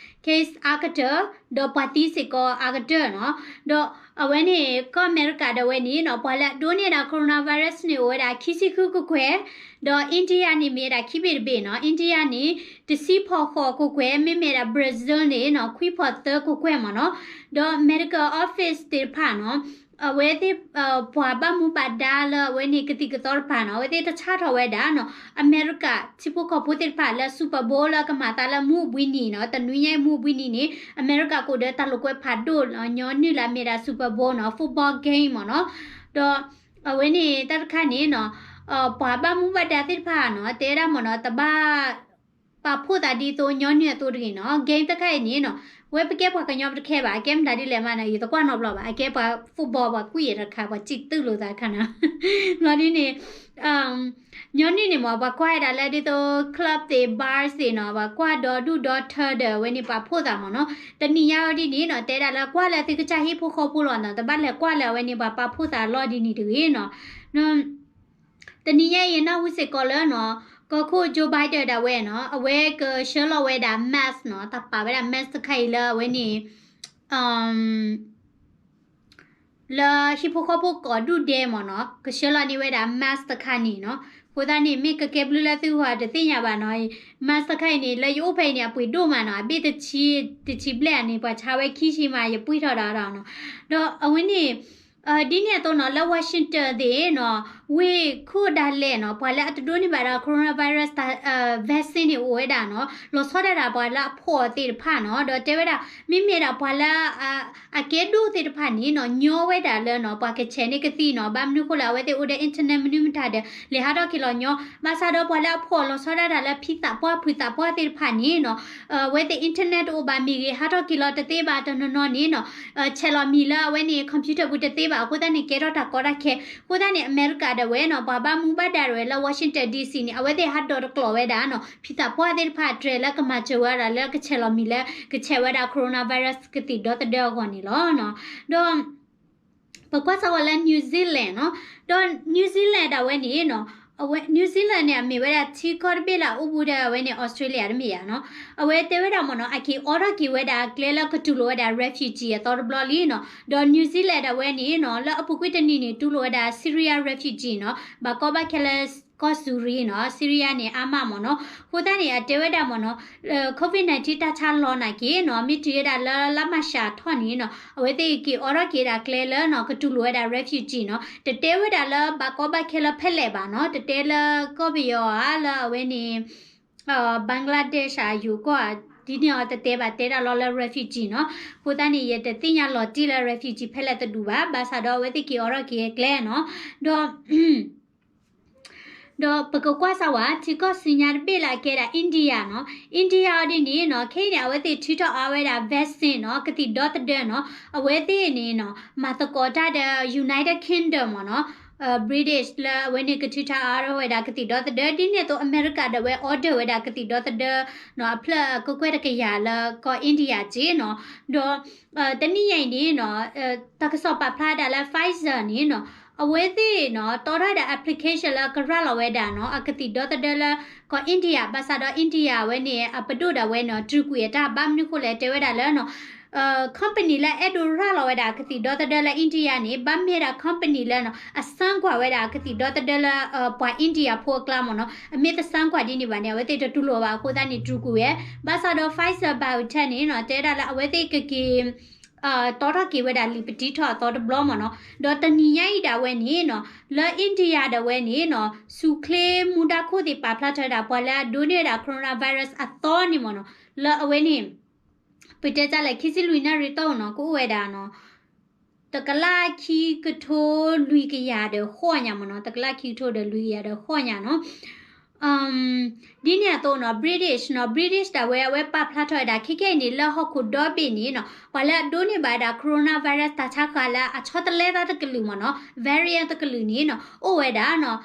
case အါကတၢၢ် ဒီးပှၤသံစ့ၢ်ကီးအါကတၢၢ်နီၤ ဒီးအဝဲန့ၣ် ကီၢ်အမဲရကၤဒၣ်ဝဲန့ၣ်နီၤ ပှၤလၢအဒိးန့ၢ်ဒၣ် coronavirus န့ၣ် အိၣ်ဝဲဒၣ်ခံဆံဃုကကွဲၢ် ဒီး India န့ၣ်မ့ၢ်ဝဲဒၣ်ခံဘ့ၣ်တဘ့ၣ်နီၤ India န့ၣ် တဆံဖီဃိးကကွဲၢ် မ့မ့ၢ်ဒၣ် Brazil န့ၣ်နီၤ ခွံဖီသၢကကွဲၢ်မ့ၢ်နီၤ ဒီး medical office သ့ၣ်တဖၣ်နီၤ အဝဲသ့ၣ် ပှၤဘၣ်မူဘၣ်ဒါလၢအဝဲန့ၣ်ကသံၣ်ကသီတဖၣ်နီၤ အဝဲသ့ၣ်တၢ်ဆါထီၣ်ဝဲဒၣ်နီၤ အမဲရကၤထံဖိကီၢ်ဖိသ့ၣ်တဖၣ်လၢ Super Bowl လၢကမၤသးလၢမုၢ်ဘှံးနံၤနီၤ တနွံညါအံၤမုၢ်ဘှံးနံၤန့ၣ် အမဲရကၤကအိၣ်ဒီးတၢ်လိာ်ကွဲဖးဒိၣ် ညီနုၢ်လၢအမ့ၢ်ဒၣ် Super Bowl နီၤ football game မ့ၢ်နီၤ ဒီး အဝဲန့ၣ်တၢ်တခါန့ၣ်နီၤ ပှၤဘၣ်မူဘၣ်ဒါသ့ၣ်တဖၣ်နီၤ တဲဝဲဒၣ်မ့ၢ်နီၤ တဘၣ် ပာ်ဖှိၣ်သးဒ်သိးညီနုၢ်အသိးတဂ့ၤနီၤ game တခါအံၤန့ၣ်နီၤ ဝဲပကဲပှၤကညီပတခဲဘၣ် အကဲမတၤဒ်လဲၣ်မးနီၤ ယသကွၢ်နီတဘျီဘၣ် အကဲပှၤ football ပှၤကွံာ်အတခါ ပှၤစံၣ်တူၢ်လိာ်သးတခါနီၤ ဘျီဒ်န့ၣ် ညီနုၢ်န့ၣ်မ့ၢ် ပှၤကွၢ်ဝဲဒၣ်လၢဒ်သိး club သ့ၣ် bar သ့ၣ်နီၤ ပှၤကွၢ်ဒီဒူၣ်ဒီထၢဒီး အဝဲန့ၣ်ပာ်ဖှိၣ်သးမ့ၢ်နီၤ တနံၤညါအံၤဒ်န့ၣ်နီၤ တဲဒၣ်လၢကွၢ်လၢသုကစၢ်ဟံၣ်ဖိဃီဖိလီၤနီၤ တဘၣ်လဲၤကွၢ်လၢအဝဲန့ၣ် ပှၤပာ်ဖှိၣ်သးအလီၢ်ဒ်န့ၣ်တဂ့ၤနီၤ တနံၤညါအံၤနၢ်ဟူစ့ၢ်ကီးလၢနီၤ ကီၢ်ခိၣ် Joe Biden ဒၣ်ဝဲနီၤ အဝဲကဆှၢလီၤဝဲဒၣ် mask နီၤ, တၢ်ပာ်ဝဲဒၣ် mask တခါအံၤလၢအဝဲန့ၣ် လၢဟံၣ်ဖိဃီဖိကိးဒူၣ်ဒဲးမ့ၢ်နီၤ, ကဆှၢလီၤန့ၢ်ဝဲဒၣ် mask တခါန့ၣ်နီၤ. အဃိသတးန့ၣ် မ့ၢ်ကကဲဘျုးလၢသုဂီၢ်တသ့ၣ်ညါဘၣ်နီၤ, mask တခါအံၤန့ၣ် လၢယအိၣ်ဖဲအံၤန့ၣ် အပှ့ၤဒိၣ်မးနီၤ, အဘ့ၣ်တဆံ, တဆံဘျဲၣ်န့ၣ် ပှၤဆါဝဲခံဆံမး ယပှ့ၤထီၣ်ဒၣ်ဒီးနီၤ. ဒီးအဝဲန့ၣ် ဒ်န့ၣ်အသိးနီၤ လၢ Washington သ့ၣ်နီၤ, ဝ့ၢ်ခိၣ်ဒၣ်လဲာ်နီၤ ပှၤလၢအတဒိးန့ၢ်ဘၣ်ဒီး coronavirus vaccine န့ၣ် အိၣ်ဝဲဒၣ်နီၤ, လီၤဆီဒၣ်တၢ်ပှၤလၢအဖှီၣ်သ့ၣ်တဖၣ်နီၤ, ဒီးတဲဝဲဒၣ် မ့မ့ၢ်ဒၣ်ပှၤလၢ အကဲဒိၣ်သ့ၣ်တဖၣ်န့ၣ်နီၤ ညီဝဲဒၣ်လၢနီၤ ပှၤကဆဲးန့ၢ်ကသံနီၤ, ဘၣ်မနုၤဃိလၢအဝဲသ့ၣ်အိၣ်ဒီး internet မနုၤမတၤဒီး လဲၤဟးထီၣ်က့ၤလီၤညီ, ဘၣ်ဆၣ်ဒီးပှၤလၢအဖှီၣ်လီၤဆီဒၣ်တၢ်လၢဖံသးပှၢ်ဖုသးပှၢ်သ့ၣ်တဖၣ်န့ၣ်နီၤ, အဝဲသ့ၣ် internet တအိၣ်ဘၣ်မ့ၢ်ဂ့ၤ ဟးထီၣ်က့ၤလီၤတသ့ဘၣ်, တနီၤနီၤန့ၣ်နီၤ ဆဲးလီၤမံၤလၢအဝဲန့ၣ် computer ပူၤတသ့ဘၣ်, အဃိသတးန့ၣ် ကဲထီၣ်တၢ်ကီတၢ်ခဲ, အဃိသတးန့ၣ် အမဲရကၤဒၣ်ဝဲနီၤ ပှၤဘၣ်မူဘၣ်ဒါဒၣ်ဝဲလၢ Washington D C န့ၣ် အဝဲသ့ၣ်ဟးဒိးတကျိးဝဲဒၣ်နီၤ ဖံသးပှၢ်သ့ၣ်တဖၣ် တြဲၤလၢကမၤစၢၤဝဲဒၣ်လၢကဆဲးလီၤမံၤလၢ ကဆဲးဝဲဒၣ် coronavirus ကသံၣ်ဒီသဒၢအဂီၢ်န့ၣ်လီၤ. ဒီး ပကွၢ်စၢ်ဝဲလၢ New Zealand နီၤ, ဒီး New Zealand ဒၣ်ဝဲန့ၣ်နီၤ, အဝဲ New Zealand န့ၣ် အမ့ၢ်ဝဲဒၣ်ထံကီၢ်တဘ့ၣ်လၢအအိၣ်ဘူးဒီးအဝဲန့ၣ် Australia တမ့ၢ်ဧါနီၤ, အဝဲတဲဝဲဒၣ်မ့ၢ်နီၤ အက့ၤအိးထီၣ်က့ၤဝဲဒၣ်အကျဲလၢကတူၢ်လိာ်ဝဲဒၣ် refugee အသီတဘျီလံနီၤ, ဒီး New Zealand ဒၣ်ဝဲန့ၣ်နီၤ လၢအပူၤကွံာ်တနံၤန့ၣ် တူၢ်လိာ်ဝဲဒၣ် Syria refugee နီၤ, ဘၣ်ကီဘၣ်ခဲလၢ ကီၢ်စူၤရံနီၤ, Syria န့ၣ် အါမးမ့ၢ်နီၤ, အဃိသတးန့ၣ် အတဲဝဲဒၣ်မ့ၢ်နီၤ COVID nineteen တၢ်ဆါလီၤနာ်က့နီၤ, မ့ၢ်တုၤဝဲဒၣ်လၢလါမၢ်ၡးထီၣ်န့ၣ်နီၤ, အဝဲသ့ၣ်က့ၤအိးထီၣ်က့ၤဒၣ်ကျဲလၢနီၤ ကတူၢ်လိာ်ဝဲဒၣ် refugee နီၤ, တတဲဝဲဒၣ်လၢဘၣ်ကီဘၣ်ခဲလၢဖဲလဲၣ်ဘၣ်နီၤ, တတဲလၢကီၢ်ပယီၤဧါ လၢအဝဲန့ၣ် Bangladesh ဧါ ယိၤကီၢ်ဧါ, ဒ်န့ၣ်အီၤတတဲဘၣ် တဲဒၣ်လီၤလၢ refugee နီၤ, အဃိသတးန့ၣ် ယတသ့ၣ်ညါလီၤတံၢ်လၢ refugee ဖဲလဲၣ်တဒူၣ်ဘၣ်, ဘၣ်ဆၣ်ဒီးအဝဲသ့ၣ်က့ၤအိးထီၣ်က့ၤကျဲနီၤ, ဒီး ဒီးပကကွၢ်စၢ်ဝဲ ထံကီၢ်ဆူညါတဘ့ၣ်လၢအကဲဒၣ် India နီၤ, India အီၤဒ်န့ၣ်နီၤ, ခဲအံၤန့ၣ် အဝဲသ့ၣ်ထုးထီၣ်အါဝဲဒၣ် vaccine နီၤ, ကသံၣ်ဒီသဒၢနီၤ, အဝဲသ့ၣ်န့ၣ်နီၤ မၤသကိးတၢ်ဒီး United Kingdom မ့ၢ်နီၤ, British လၢအဝဲန့ၣ်ကထုးထီၣ်အါထီၣ်ဝဲဒၣ်ကသံၣ်ဒီသဒၢ, ဒ်န့ၣ်အသိးအမဲရကၤဒၣ်ဝဲ order ဝဲဒၣ်ကသံၣ်ဒီသဒၢနီၤ, အဖျၢၣ်ကကွဲၢ်တကယၤလၢကီၢ် India က့နီၤ, ဒီး တနံၤညါအံၤန့ၣ်နီၤ, တၢ်ကစီၣ်ပာ်ဖျါဒၣ်လၢ Pfizer န့ၣ်နီၤ, အဝဲသ့ၣ်နီၤ တီထီၣ်ဝဲဒၣ် application လၢကရၤလီၤဝဲဒၣ်နီၤ အကသံၣ်ဒီသဒၢလၢကီၢ် India, ဘၣ်ဆၣ်ဒီး India အဝဲန့ၣ် အပဒိၣ်ဒၣ်ဝဲနီၤ တြူာ်ကွံာ်အတၢ် ဘၣ်မနုၤဃိလဲၣ် တဲဝဲဒၣ်လၢနီၤ company လၢအဲၣ်ဒိးရၤလီၤဝဲဒၣ်ကသံၣ်ဒီသဒၢလၢ India န့ၣ် ဘၣ်မ့ၢ်ဒၣ် company လၢနီၤ အစၢကွၢ်ဝဲဒၣ်ကသံၣ်ဒီသဒၢလၢ ပှၤ India ဖိအကျါမ့ၢ်နီၤ, အမ့ၢ်တစၢကွၢ်ဒ်န့ၣ်ဘၣ်န့ၣ် အဝဲသ့ၣ်တတူၢ်လိာ်ဘၣ်အဃိသတးန့ၣ် တြူာ်ကွံာ်ဝဲ, ဘၣ်ဆၣ်ဒီး Pfizer BioNTech န့ၣ်နီၤ တဲဒၣ်လၢအဝဲသ့ၣ်ကက့ၤ တီထီၣ်က့ၤဝဲဒၣ်လံာ်ပတံထီၣ်အသီတဘျီမ့ၢ်နီၤ, ဒီးတနံၤညါအံၤဒၣ်ဝဲန့ၣ်နီၤ လၢ India ဒၣ်ဝဲန့ၣ်နီၤ ဆူၣ်ချ့မူဒါခိၣ်သ့ၣ်ပာ်ဖျါထီၣ်ဝဲဒၣ် ပှၤလၢအဒိးန့ၢ်ဝဲဒၣ် coronavirus အသီန့ၣ်မ့ၢ်နီၤ, လၢအဝဲန့ၣ် ပတဲတၢ်လဲၣ် ခံဆံလွံၢ်နၣ်ရံၣ်တီၢ်နီၤ ကအိၣ်ဝဲဒၣ်နီၤ တကလးခံကထိလွံၢ်ကယၤဒီးဃိးညါမ့ၢ်နီၤ, တကလးခံကထိဒီးလွံၢ်ကယၤဒီးဃိးညါနီၤ. ဒ်န့ၣ်အသိးနီၤ British နီၤ British ဒၣ်ဝဲ အဝဲပာ်ဖျါထီၣ်ဝဲဒၣ် ခဲကနံၣ်အံၤန့ၣ် လၢဟီၣ်ခိၣ်ဒီဘ့ၣ်န့ၣ်နီၤ ပှၤလၢအဒိးန့ၢ်ဘၣ်ဝဲဒၣ် coronavirus တၢ်ဆါဃၢ်လၢအဆီတလဲသးတကလုာ်မ့ၢ်နီၤ variant တကလုာ်န့ၣ်နီၤ အိၣ်ဝဲဒၣ်နီၤ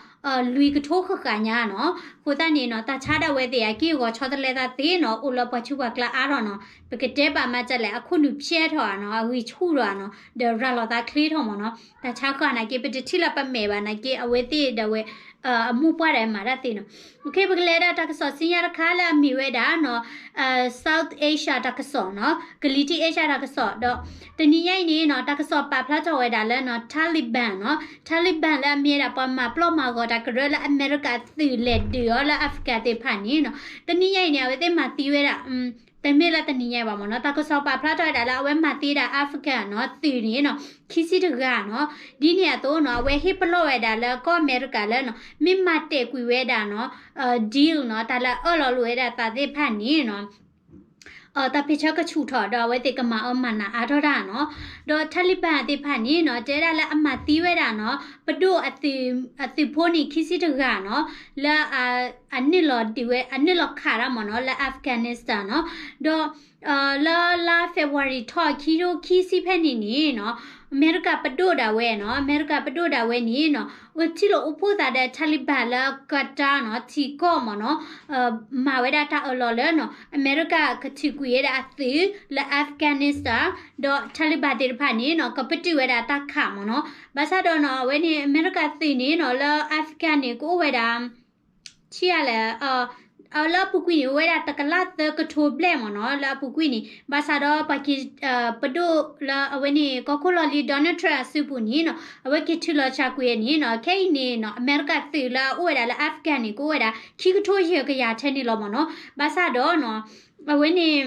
လွံၢ်ကထိဃၣ်ဃၣ်ညါနီၤ. အဃိသတးန့ၣ်နီၤ တၢ်ဆါဒၣ်ဝဲသ့ၣ် အက့ၢ်အဂီၤဆီတလဲသးသ့နီၤ အိၣ်လၢပှၤဆူးပှၤကျါအါထီၣ်နီၤ. ပကတဲဘၣ်မၤဒ်လဲၣ် အခိၣ်နူာ်ဖျဲးထီၣ်ဧါနီၤ အဂံၢ်ဆူၣ်ထီၣ်ဧါနီၤ ဒီးရၤလီၤသးချ့ထီၣ်မ့ၢ်နီၤ. တၢ်ဆါဃၢ်နာ်က့ ပတထံၣ်လၢပမဲာ်ဘၣ်နာ်က့ အဝဲသ့ၣ်ဒၣ်ဝဲ အမိၢ်ပှၢ်ဒၣ်ဝဲမၤတၢ်သ့နီၤ. ပကလဲၤဒၣ်တၢ်ကစီၣ်ဆူညါတခါလၢအမ့ၢ်ဝဲဒၣ်နီၤ South Asia တၢ်ကစီၣ်နီၤ ကလံၤထံး Asia တၢ်ကစီၣ်ဒီး တနံၤညါအံၤန့ၣ်နီၤ တၢ်ကစီၣ်ပာ်ဖျါထီၣ်ဝဲဒၣ်လၢနီၤ Taliban နီၤ Taliban လၢအမ့ၢ်ဝဲဒၣ်ပှၤမၤပျီမၤဂီၤတၢ်ကရၢလၢ America သုးလဲၤဒုးအီၤလၢ Afghan သ့ၣ်တဖၣ်န့ၣ်နီၤ တနံၤညါအံၤန့ၣ် အဝဲသ့ၣ်မၤသံဝဲဒၣ် တမ့ၢ်လၢတနံၤညါအံၤဘၣ်မ့ၢ်နီၤ တၢ်ကစီၣ်ပာ်ဖျါထီၣ်ဝဲဒၣ်လၢအဝဲမၤသံဝဲဒၣ် Afghan နီၤ သုးန့ၣ်နီၤ ခံဆံတဂၤနီၤ. ဒ်န့ၣ်အသိးနီၤ အဝဲဟ့ၣ်ပလီၢ်ဝဲဒၣ်လၢကီၢ်အမဲရကၤလၢနီၤ မ့ၢ်မၤတဲာ်ကွံာ်ဝဲဒၣ်နီၤ deal နီၤ တၢ်လၢအအၢၣ်လီၤလိာ်ဝဲဒၣ်သးသ့ၣ်တဖၣ်န့ၣ်နီၤ တၢ်ဖ့ၣ်ဆၢကဆူၣ်ထီၣ်ဒီး အဝဲသ့ၣ်ကမၤအၢမၤနးအါထီၣ်တၢ်နီၤ. ဒီး Taliban သ့ၣ်တဖၣ်န့ၣ်နီၤ တဲဒၣ်လၢအမၤသံဝဲဒၣ်နီၤ ပဒိၣ်အသုးဖိန့ၣ် ခံဆံတဂၤနီၤ လၢ အနုာ်လီၤဒုးဝဲ အနုာ်လီၤခးတၢ်မ့ၢ်နီၤ လၢ Afghanistan နီၤ. ဒီး လၢလါ February ထီၣ်ခံထိခံဆံဖဲန့ၣ်န့ၣ်နီၤ အမဲရကၤပဒိၣ်ဒၣ်ဝဲနီၤ အမဲရကၤပဒိၣ်ဒၣ်ဝဲန့ၣ်နီၤ အိၣ်ထံၣ်လိာ်အိၣ်ဖှိၣ်သးဒီး Taliban လၢ Qatar နီၤ ထံကီၢ်မ့ၢ်နီၤ မၤဝဲဒၣ်တၢ်အၢၣ်လီၤလၢနီၤ အမဲရကၤကထုးကွံာ်ဝဲဒၣ်အသုးလၢ Afghanistan ဒီး Taliban သ့ၣ်တဖၣ်န့ၣ်နီၤ ကပတုာ်ဝဲဒၣ်တၢ်ခးမ့ၢ်နီၤ. ဘၣ်ဆၣ်ဒီးနီၤ အဝဲန့ၣ် အမဲရကၤသုးန့ၣ်နီၤ လၢ Afghan န့ၣ် ကအိၣ်ဝဲဒၣ် ဆံးအါလဲၣ်, လၢအပူၤကွံာ်န့ၣ် အိၣ်ဝဲဒၣ်တကလးသၢကထိဘျဲၣ်မ့ၢ်နီၤ, လၢအပူၤကွံာ်န့ၣ် ဘၣ်ဆၣ်ဒီးပှၤက့ၤ ပဒိၣ်လၢအဝဲန့ၣ် ကီၢ်ခိၣ်လီၢ်လံၤ Donald Trump အစုပူၤန့ၣ်နီၤ အဝဲက့ၤထုးလီၤစှၤကွံာ်န့ၣ်နီၤ, ခဲအံၤန့ၣ်နီၤ အမဲရကၤသုးလၢအအိၣ်ဝဲဒၣ်လၢ Afghan န့ၣ် ကအိၣ်ဝဲဒၣ် ခံကထိယဲၢ်ကယၤထဲန့ၣ်လီၤမ့ၢ်နီၤ, ဘၣ်ဆၣ်ဒီးနီၤ အဝဲန့ၣ်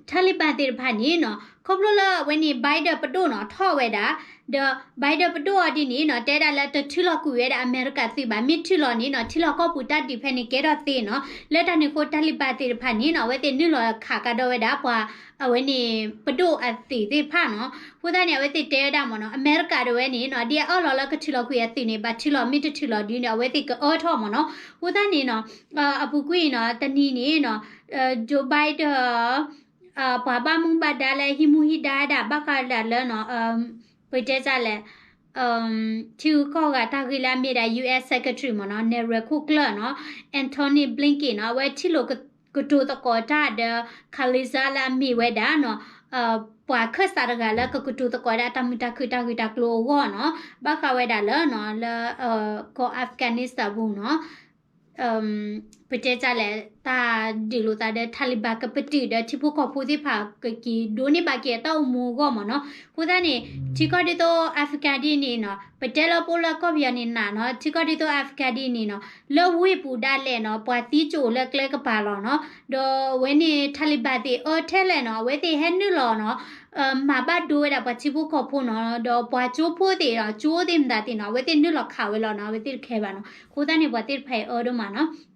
Taliban သ့ၣ်တဖၣ်န့ၣ်နီၤ ခီဖျိလၢအဝဲန့ၣ် Biden ပဒိၣ်နီၤ ထီၣ်ဝဲဒၣ်, ဒီး Biden ပဒိၣ်အီၤဒ်န့ၣ်နီၤ တဲဒၣ်လၢတထုးလီၤကွံာ်ဝဲဒၣ်အမဲရကၤသုးဘၣ်, မ့ၢ်ထုးလီၤန့ၣ်နီၤ ထံလီၢ်ကီၢ်ပူၤတၢ်ဒုးဖဲန့ၣ်ကဲထီၣ်သ့နီၤ, လၢတၢ်န့ၣ်အဃိ Taliban သ့ၣ်တဖၣ်န့ၣ်နီၤ အဝဲသ့ၣ်နုာ်လီၤခးကဒီးဝဲဒၣ်ပှၤ အဝဲန့ၣ် ပဒိၣ်အသုးသ့ၣ်တဖၣ်နီၤ, အဃိသတးန့ၣ် အဝဲသ့ၣ်တဲဝဲဒၣ်မ့ၢ်နီၤ အမဲရကၤဒၣ်ဝဲန့ၣ်နီၤ ဒ်အအၢၣ်လီၤလၢကထုးလီၤကွံာ်အသုးန့ၣ် ဘၣ်ထုးလီၤ မ့ၢ်တထုးလီၤဒ်န့ၣ် အဝဲသ့ၣ်ကအၢထီၣ်မ့ၢ်နီၤ, အဃိသတးန့ၣ်နီၤ အပူၤကွံာ်နီၤ တနံၤန့ၣ်နီၤ Joe Biden ပှၤဘၣ်မူဘၣ်ဒါလၢဟံးမူဟံးဒါဒၣ် ဘၣ်ဃးဒၣ်လၢနီၤ ပတဲတၢ်လဲၣ် ထံဂုၤကီၢ်ဂၤတၢ်ဂ့ၢ်လၢအမ့ၢ်ဒၣ် U S Secretary မ့ၢ်နီၤ Ned Price ခိၣ်ကျၢၢ်နီၤ Antony Blinken နီၤ အဝဲထံၣ်လိာ်ကတိၤသကိးတၢ်ဒီး Khalilzad လၢအမ့ၢ်ဝဲဒၣ်နီၤ ပှၤခၢၣ်စးတဂၤလၢကကတိၤသကိးဒၣ်တၢ်မုာ်တၢ်ခုၣ်တၢ်ဂ့ၢ်တၢ်ကျိၤအဂီၢ်နီၤ ဘၣ်ဃးဝဲဒၣ်လၢနီၤ လၢ ကီၢ် Afghanistan ပူၤနီၤ ပတဲတၢ်လဲၣ် တၢ်ဒုးလိာ်သးဒီး Taliban ကပတုာ်ဒီးထံဖိကီၢ်ဖိသ့ၣ်တဖၣ်ကက့ၤဒိးန့ၢ်ဘၣ်က့ၤအတၢ်အိၣ်မူအဂီၢ်မ့ၢ်နီၤ, အဃိသတးန့ၣ် ထံကီၢ်ဒ်သိး Afghan ဒ်န့ၣ်နီၤ ပတဲလၢပအိၣ်လၢကီၢ်ပယီၤန့ၣ်နးနီၤ ထံကီၢ်ဒ်သိး Afghan ဒ်န့ၣ်နီၤ လၢဝ့ၢ်ပူၤဒၣ်လဲာ်နီၤ ပှၤသံကၠိလၢကျဲကပၤလီၤနီၤ, ဒီးအဝဲန့ၣ် Taliban သ့ၣ်အၢထဲလဲၣ်နီၤ အဝဲသ့ၣ်ဟဲနုာ်လီၤနီၤ မၤဘၣ်ဒိဝဲဒၣ်ပှၤထံဖိကီၢ်ဖိနီၤ ဒီးပှၤကၠိဖိသ့ၣ်နီၤ ကၠိသ့ၣ်မတၤသ့ၣ်နီၤ အဝဲသ့ၣ်နုာ်လီၤခးဝဲလီၤနီၤ အဝဲသ့ၣ်တခဲဘၣ်နီၤ, အဃိသတးန့ၣ် ပှၤသ့ၣ်တဖၣ်အံၤအၢဒိၣ်မးနီၤ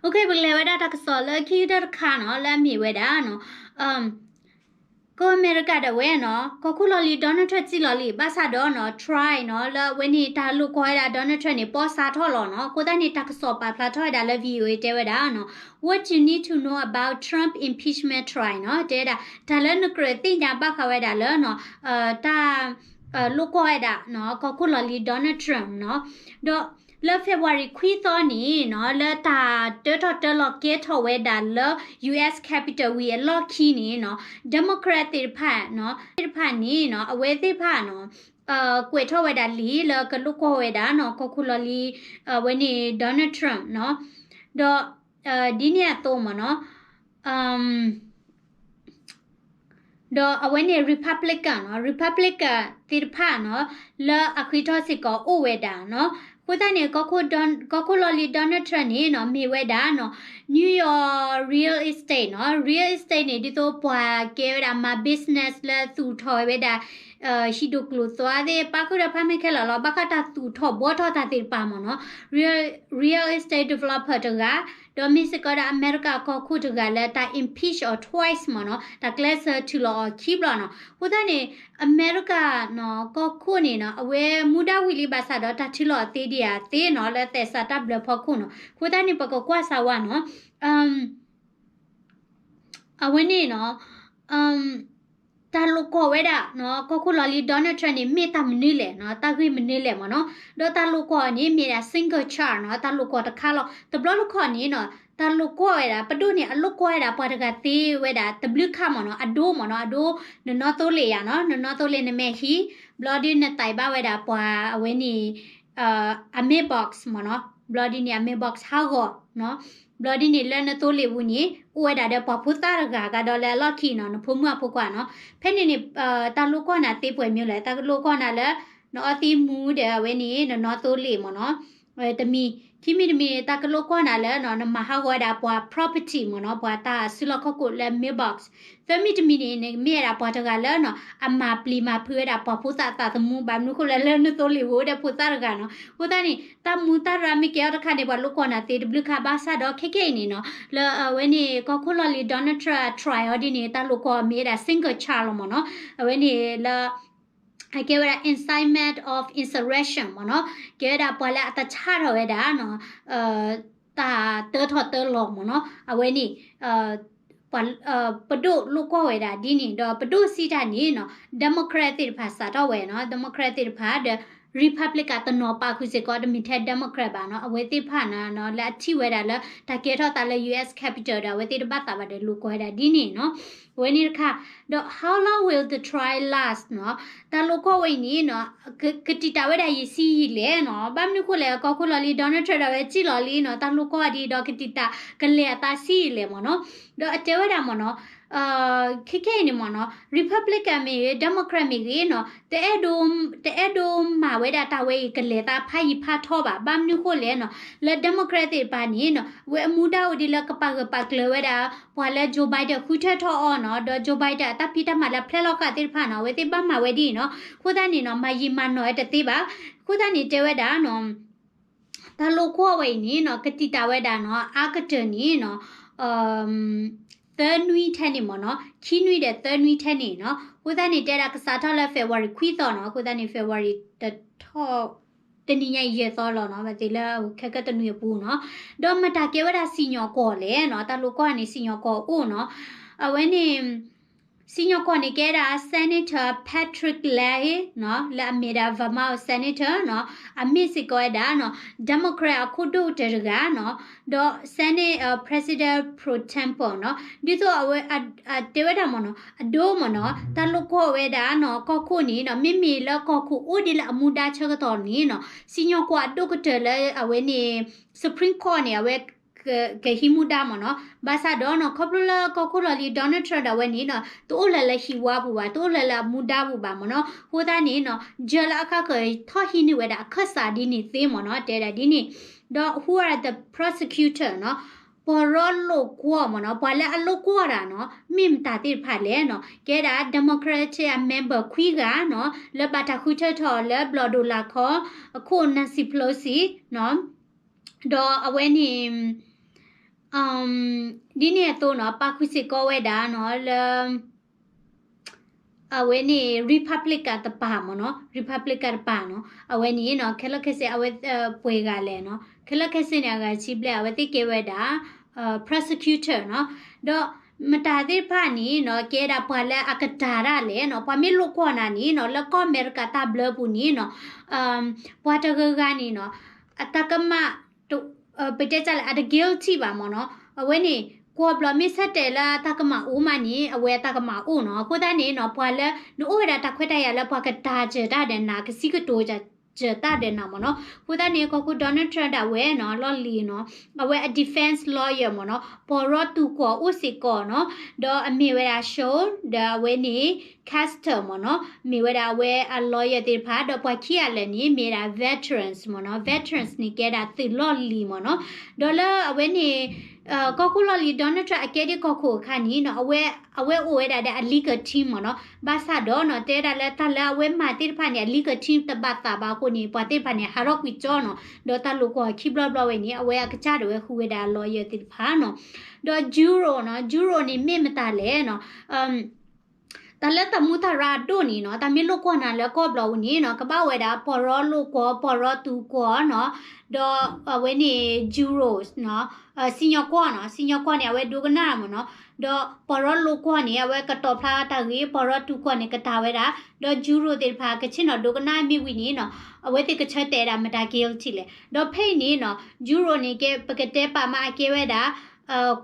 OK ပကလဲၤဝဲဒၣ်တၢ်ကစီၣ်လၢခံကတၢၢ်တခါနီၤ လၢအမ့ၢ်ဝဲဒၣ်နီၤ ကီၢ်အမဲရကၤဒၣ်ဝဲနီၤ ကီၢ်ခိၣ်လီၢ်လံၤ Donald Trump စံၣ်လီၤလံ ဘၣ်ဆၣ်ဒီးနီၤ Trump နီၤ လၢအဝဲန့ၣ်တၢ်လိာ်ကွီၢ်ဝဲဒၣ် Donald Trump န့ၣ် ပီၢ်ဆါထီၣ်လီၤနီၤ, အဃိသတးန့ၣ် တၢ်ကစီၣ်ပာ်ဖျါထီၣ်ဝဲဒၣ်လၢ VOA တဲဝဲဒၣ်နီၤ What you need to know about Trump impeachment trial နီၤ တဲဝဲဒၣ် တၢ်လၢနကြၢးသ့ၣ်ညါဘၣ်ဃးဝဲဒၣ်လၢနီၤ တၢ် လိာ်ကွီၢ်ဝဲဒၣ်နီၤ ကီၢ်ခိၣ်လီၢ်လံၤ Donald Trump နီၤ, ဒီးလၢ February ခွံသီန့ၣ်နီၤ လၢတၢ်တၢထီၣ်တၢလီၤကဲထီၣ်ဝဲဒၣ်လၢ U S Capitol ဝံၤအလီၢ်ခံန့ၣ်နီၤ Democrat သ့ၣ်တဖၣ်နီၤ သ့ၣ်တဖၣ်န့ၣ်နီၤ အဝဲသ့ၣ်တဖၣ်နီၤ ကွဲးထီၣ်ဝဲဒၣ်လံာ်လၢကလိာ်ကွီၢ်ဝဲဒၣ်နီၤ ကီၢ်ခိၣ်လီၢ်လံၤ အဝဲန့ၣ် Donald Trump နီၤ, ဒီး ဒ်န့ၣ်အသိးမ့ၢ်နီၤ ဒီးအဝဲန့ၣ် Republican နီၤ Republican သ့ၣ်တဖၣ်နီၤ လၢအဃ့ထီၣ်စ့ၢ်ကီးအိၣ်ဝဲဒၣ်နီၤ, အဃိသတးန့ၣ် ကီၢ်ခိၣ်လီၢ်လံၤ Donald Trump န့ၣ်နီၤ မ့ၢ်ဝဲဒၣ်နီၤ New York real estate နီၤ real estate န့ၣ် ဒ်သိးပှၤကဲဝဲဒၣ်မၤ business လၢသူၣ်ထီၣ်ဝဲဒၣ် ဟံၣ်ဒိၣ်ကျိၤသွါသ့ၣ် ပာ်ဃုာ်ဒီးဖးမဲာ်ခဲလၢာ်လီၤ ဘၣ်ဃးတၢ်သူၣ်ထီၣ်ဘှီထီၣ်တၢ်သ့ၣ်တဖၣ်မ့ၢ်နီၤ real real estate developer တဂၤ ဒီးမ့ၢ်စ့ၢ်ကီးဒၣ်အမဲရကၤကီၢ်ခိၣ်တဂၤလၢတၢ် impeach အီၤ twice မ့ၢ်နီၤ တၢ်ကျဲးစၢးထုးလီၤအီၤခံဘျီနီၤ, အဃိသတးန့ၣ် အမဲရကၤနီၤကီၢ်ခိၣ်န့ၣ်နီၤ အဝဲမူဒါဝံၤလံဘၣ်ဆၣ်ဒီးတၢ်ထုးလီၤအီၤသ့ဒံးဧါသ့နီၤ လၢသဲးစးတၢ်ဘျၢဖီခိၣ်နီၤ, အဃိသတးန့ၣ် ပကကွၢ်စၢ်ဝါနီၤ အဝဲန့ၣ်နီၤ တၢ်လိာ်ကွီၢ်ဝဲဒၣ်နီၤ ကီၢ်ခိၣ်လီၢ်လံၤ Donald Trump န့ၣ် မ့ၢ်တၢ်မနုၤလဲၣ်နီၤ တၢ်ဂ့ၢ်မနုၤလဲၣ်မ့ၢ်နီၤ, ဒီးတၢ်လိာ်ကွီၢ်အီၤန့ၣ် မ့ၢ်ဒၣ် single charge နီၤ တၢ်လိာ်ကွီၢ်တခါလီၤ. တဘျီတခီၣ်န့ၣ်နီၤ တၢ်လိာ်ကွီၢ်ဝဲဒၣ် ပဒိၣ်န့ၣ် အလိာ်ကွီၢ်ဝဲဒၣ်ပှၤတဂၤသ့ဝဲဒၣ် တဘျုးခါမ့ၢ်နီၤ အဒိမ့ၢ်နီၤ အဒိ နနီသိလ့ၣ်ယၤနီၤ နနီသိလ့ၣ်နမဲာ်ဟံၣ် ဘျီဒုးနသးဘၣ်ဝဲဒၣ်ပှၤအဝဲန့ၣ် အ mailbox မ့ၢ်နီၤ ဘျီဒ်န့ၣ် အ mailbox ဟးဂီၤနီၤ, ဘျီဒ်န့ၣ်လၢနသိလ့ၣ်ပူၤန့ၣ် အိၣ်ဝဲဒၣ်ဒီးပှၤဖိသၣ်တဂၤကဒီးလၢအလီၢ်ခံနီၤ နဖိမုၣ်အဖိခွါနီၤ, ဖဲန့ၣ်န့ၣ် တၢ်လိာ်ကွီၢ်နၤသ့ပှဲၤမံၤလဲၣ် တၢ်လိာ်ကွီၢ်နၤလၢ နအီသံးမူဒီးအဝဲန့ၣ် နနီသိလ့ၣ်မ့ၢ်နီၤ, တမံၤ ခံမံၤတမံၤန့ၣ် တၢ်ကလိာ်ကွီၢ်နၤလၢနီၤ နမၤဟးဂီၤဝဲဒၣ်ပှၤ property မ့ၢ်နီၤ ပှၤတၢ်စုလီၢ်ခီၣ်ခိၣ်လၢ mailbox, သၢမံၤတမံၤန့ၣ် နမ့ၢ်ဝဲဒၣ်ပှၤတဂၤလၢနီၤ အမၤပျံၤမၤဖုးဝဲဒၣ်ပှၤဖိသၣ်သးသမူ ဘၣ်မနုၤဃိလဲၣ်လၢနသိလ့ၣ်ဝဲအိၣ်ဒီးဖိသၣ်တဂၤနီၤ, အဃိသတးန့ၣ် တၢ်မူတၢ်ရၢမ့ၢ်ကဲအီၤတခါန့ၣ် ပှၤလိာ်ကွီၢ်နၤသ့တဘျုးခါ ဘၣ်ဆၣ်ဒီးခဲကနံၣ်အံၤန့ၣ်နီၤ လၢအဝဲန့ၣ် ကီၢ်ခိၣ်လီၢ်လံၤ Donald Trump အ try အီၤဒ်န့ၣ် တၢ်လိာ်ကွီၢ်မ့ၢ်ဝဲဒၣ် single charge လီၤမ့ၢ်နီၤ, အဝဲန့ၣ်လၢ အကဲဝဲဒၣ် incitement of insurrection မ့ၢ်နီၤ, ကဲဝဲဒၣ်ပှၤလၢအတဆၣ်ထီၣ်ဝဲဒၣ်နီၤ တၢ်တၢထီၣ်တၢလီၤမ့ၢ်နီၤ, အဝဲန့ၣ် ပဒိၣ်လိာ်ကွီၢ်ဝဲဒၣ်ဒ်န့ၣ် ဒီးပဒိၣ်စံးတၢ်န့ၣ်နီၤ Democrat သ့ၣ်တဖၣ်စးထီၣ်ဝဲနီၤ, Democrat သ့ၣ်တဖၣ်ဒီး Republican တနီၤပာ်ဃုာ်စ့ၢ်ကီး တမ့ၢ်ထဲ Democrat ဘၣ်နီၤ, အဝဲသ့ၣ်တဖၣ်န့ၣ်နီၤ လၢအထံၣ်ဝဲဒၣ်လၢတၢ်ကဲထီၣ်သးလၢ U S Capitol ဒီး အဝဲသ့ၣ်တဘၣ်သးဘၣ်ဒီးလိာ်ကွီၢ်ဝဲဒၣ်ဒ်န့ၣ်နီၤ. ဝဲန့ၣ်တခါ, ဒီး how long will the trial last နီၤ, တၢ်လိာ်ကွီၢ်ဝဲအံၤန့ၣ်နီၤ, က ကတံာ်တာ်ဝဲဒၣ်ယံာ်ဆံယံာ်လဲၣ်နီၤ, ဘၣ်မနုၤဃိလဲၣ် ကီၢ်ခိၣ်လီၢ်လံၤ Donald Trump ဒၣ်ဝဲစံၣ်လီၤလံနီၤ, တၢ်လိာ်ကွီၢ်ဒ်ဒီးကတံာ်တာ်ကလဲၤအသးဆံယံာ်လဲၣ်မ့ၢ်နီၤ, ဒီးအတဲဝဲဒၣ်မ့ၢ်နီၤ, ခဲခဲအံၤန့ၣ်မ့ၢ်နီၤ Republican မ့ၢ်ဂ့ၤ Democrat မ့ၢ်ဂ့ၤနီၤ, တအဲၣ်ဒိး တအဲၣ်ဒိးမၤဝဲဒၣ်တၢ်ဝဲအံၤကလဲၤသးဖးယံာ်ဖးထီဘၣ်, ဘၣ်မနုၤဃိလဲၣ်နီၤ, လၢ Democrat သ့ၣ်တဖၣ်န့ၣ်နီၤ အဝဲအမူဒါအိၣ်ဒ်လၢကပာ်ဂၢၢ်ပာ်ကျၢၤဝဲဒၣ် ပှၤလၢ Joe Biden ဃုထၢထီၣ်အီၤနီၤ, ဒီး Joe Biden အတၢ်ဖံးတၢ်မၤလၢအဖျဲလီၤဃာ်သ့ၣ်တဖၣ်နီၤ အဝဲသ့ၣ်ဘၣ်မၤဝဲဒ်အံၤနီၤ, အဃိသတးန့ၣ်နီၤ မၤယံာ်မၤနီၢ်ဝဲတသ့ဘၣ်, အဃိသတးန့ၣ်တဲဝဲဒၣ်နီၤ တၢ်လိာ်ကွီၢ်ဝဲအံၤန့ၣ်နီၤ ကတံာ်တာ်ဝဲဒၣ်နီၤ အါကတၢၢ်န့ၣ်နီၤ သၢနွံထဲန့ၣ်မ့ၢ်နီၤ, ခံနွံဒီးသၢနွံထဲန့ၣ်နီၤ, အဃိသတးန့ၣ် တဲဒၣ်ကစးထီၣ်လၢ February ခွံသီနီၤ, အဃိသတးန့ၣ် February တထီၣ် တနံၤညါအံၤယဲၢ်သီလီၤနီၤ, ဘၣ်သ့ၣ်လၢခဲကတနွံအပူၤနီၤ, ဒီးမတၤကဲဝဲဒၣ်စံၣ်ညီၣ်ကွီၢ်လဲၣ်နီၤ, တၢ်လိာ်ကွီၢ်န့ၣ် စံၣ်ညီၣ်ကွီၢ်အိၣ်နီၤ, အဝဲန့ၣ် စံၣ်ညီၣ်ကွီၢ်န့ၣ်ကဲဒၣ် Senator Patrick Leahy နီၤ, လၢအမ့ၢ်ဒၣ် Vermont Senator နီၤ, အမ့ၢ်စ့ၢ်ကီးဝဲဒၣ်နီၤ Democrat အခိၣ်ဒိၣ်ကတၢၢ်တဂၤနီၤ, ဒီး Senate President pro tempore နီၤ, ဒ်သိးအဝဲ တဲဝဲဒၣ်မ့ၢ်နီၤ အဒိမ့ၢ်နီၤ တၢ်လိာ်ကွီၢ်ဝဲဒၣ်နီၤ ကီၢ်ခိၣ်န့ၣ်နီၤ မ့မ့ၢ်လၢကီၢ်ခိၣ်အိၣ်ဒ်လၢအမူဒါဆၢကတီၢ်န့ၣ်နီၤ စံၣ်ညီၣ်ကွီၢ်အဒိၣ်ကတၢၢ်လၢအဝဲန့ၣ် Supreme Court န့ၣ် အဝဲ ကဟံးမူဒါမ့ၢ်နီၤ, ဘၣ်ဆၣ်ဒီးနီၤ ခီဖျိလၢကီၢ်ခိၣ်လီၢ်လံၤ Donald Trump ဒၣ်ဝဲန့ၣ်နီၤ တအိၣ်လၢၤလၢဟံၣ်ဝါပူၤဘၣ်, တအိၣ်လၢၤလၢအမူဒါပူၤဘၣ်မ့ၢ်နီၤ, အဃိသတးန့ၣ်နီၤ judge လၢအကါကၢၤထီၣ်ဟံးန့ၢ်ဝဲဒၣ်အခၢၣ်စးဒ်န့ၣ်သ့မ့ၢ်နီၤ, တဲဒၣ်ဒ်န့ၣ်, ဒီး who are the prosecutor နီၤ, ပှၤရီလိာ်ကွီၢ်မ့ၢ်နီၤ, ပှၤလၢအလိာ်ကွီၢ်တၢ်နီၤ မ့ၢ်မတၤသ့ၣ်တဖၣ်လဲၣ်နီၤ, ကဲဒၣ် Democratic member ခွံဂၤနီၤ လၢဘၣ်တၢ်ဃုထၢထီၣ်အီၤလၢဘျီၣ်ဒိၣ်လာ်ခီ အခိၣ် Nancy Pelosi နီၤ, ဒီးအဝဲန့ၣ် ဒ်န့ၣ်အသိးနီၤ ပာ်ဃုာ်စ့ၢ်ကီးဝဲဒၣ်နီၤ လၢ အဝဲန့ၣ် Republican တပၤမ့ၢ်နီၤ, Republican တပၤနီၤ, အဝဲန့ၣ်နီၤ ခဲလၢာ်ခဲဆ့ အဝဲ ပှဲၤဂၤလဲၣ်နီၤ, ခဲလၢာ်ခဲဆ့န့ၣ် အဂၤဆံဘျဲၣ် အဝဲသ့ၣ်ကဲဝဲဒၣ် prosecutor နီၤ, ဒီးမတၤသ့ၣ်တဖၣ်န့ၣ်နီၤ ကဲဒၣ်ပှၤလၢအကတၢၢ်တၢ်လဲၣ်နီၤ, ပှၤမ့ၢ်လိာ်ကွီၢ်နၤန့ၣ်နီၤ လၢကီၢ်အမဲရကၤတၢ်ဘျၢပူၤန့ၣ်နီၤ ပှၤတဂၤဂၤန့ၣ်နီၤ အတၢ်ကမၣ် ပတဲတၢ်လဲၣ် အတ guilty ဘၣ်မ့ၢ်နီၤ, အဝဲန့ၣ် ကွီၢ်ဘျီမ့ၢ်ဆၢတဲာ်လၢတၢ်ကမၣ်အိၣ်မးန့ၣ် အဝဲအတၢ်ကမၣ်အိၣ်နီၤ, အဃိသတးန့ၣ်နီၤ ပှၤလၢ နအိၣ်ဝဲဒၣ်တၢ်ခွဲးတၢ်ယာ်လၢပှၤကတၢၢ်စၢၤတၢ်ဒီးနၤ ကစံးကတိၤစၢၤတၢ်ဒီးနၤမ့ၢ်နီၤ, အဃိသတးန့ၣ် ကီၢ်ခိၣ် Donald Trump ဒၣ်ဝဲနီၤ လီၢ်လံၤနီၤ အဝဲအ defense lawyer မ့ၢ်နီၤ, ပှၤရီတူၢ်ကွီၢ်အိၣ်စ့ၢ်ကီးနီၤ, ဒီးအမ့ၢ်ဝဲဒၣ် Schultz ဒီးအဝဲန့ၣ် Caster မ့ၢ်နီၤ, မ့ၢ်ဝဲဒၣ်အဝဲအ lawyer သ့ၣ်တဖၣ်, ဒီးပှၤခံဂၤလၢာ်န့ၣ် မ့ၢ်ဝဲဒၣ် veterans မ့ၢ်နီၤ, veterans န့ၣ်ကဲဒၣ်သုးလီၢ်လံၤမ့ၢ်နီၤ, ဒီးလၢအဝဲန့ၣ် ကီၢ်ခိၣ်လီၢ်လံၤ Donald Trump အကဲဒ်ကီၢ်ခိၣ်အခါန့ၣ်နီၤ, အဝဲ အဝဲအိၣ်ဝဲဒၣ်ဒီးအ legal team မ့ၢ်နီၤ, ဘၣ်ဆၣ်ဒီးနီၤ တဲဒၣ်လၢတၢ်လၢအဝဲမၤသ့ၣ်တဖၣ်န့ၣ် အ legal team တဘၣ်သးဘၣ်အဃိန့ၣ် ပှၤသ့ၣ်တဖၣ်န့ၣ် ဟးထီၣ်ကွံာ်ကၠီနီၤ, ဒီးတၢ်လိာ်ကွီၢ်ခံဘျီဘျီဝဲန့ၣ် အဝဲအကစၢ်ဒၣ်ဝဲဃုဝဲဒၣ် lawyer သ့ၣ်တဖၣ်နီၤ, ဒီး Juror နီၤ, Juror န့ၣ်မ့ၢ်မတၤလဲၣ်နီၤ တၢ်လၢတၢ်မူးတၢ်ရၢအဒိၣ်န့ၣ်နီၤ, တၢ်မ့ၢ်လိာ်ကွီၢ်နၤလၢကီၢ်ဘျီပူၤန့ၣ်နီၤ, ကဘၣ်ဝဲဒၣ် ပှၤရီလိာ်ကွီၢ် ပှၤရီတူၢ်ကွီၢ်နီၤ, ဒီးအဝဲန့ၣ် jurors နီၤ, စံၣ်ညီၣ်ကွီၢ်နီၤ, စံၣ်ညီၣ်ကွီၢ်န့ၣ် အဝဲဒိကနၣ်မ့ၢ်နီၤ, ဒီးပှၤရီလိာ်ကွီၢ်န့ၣ် အဝဲကတီၤဖျါတၢ်ဂ့ၢ်, ပှၤရီတူၢ်ကွီၢ်န့ၣ် ကတၢၢ်ဝဲဒၣ်, ဒီး juror သ့ၣ်တဖၣ် ကဆ့ၣ်နီၤဒိကနၣ်မ့ၢ်ဝံၤန့ၣ်နီၤ, အဝဲသ့ၣ်ကဆၢတဲာ်ဒၣ်မတၤ guilty လဲၣ်, ဒီးဖဲအံၤန့ၣ်နီၤ, juror န့ၣ် ကဲ ပကတဲပာ်မးအကဲဝဲဒၣ်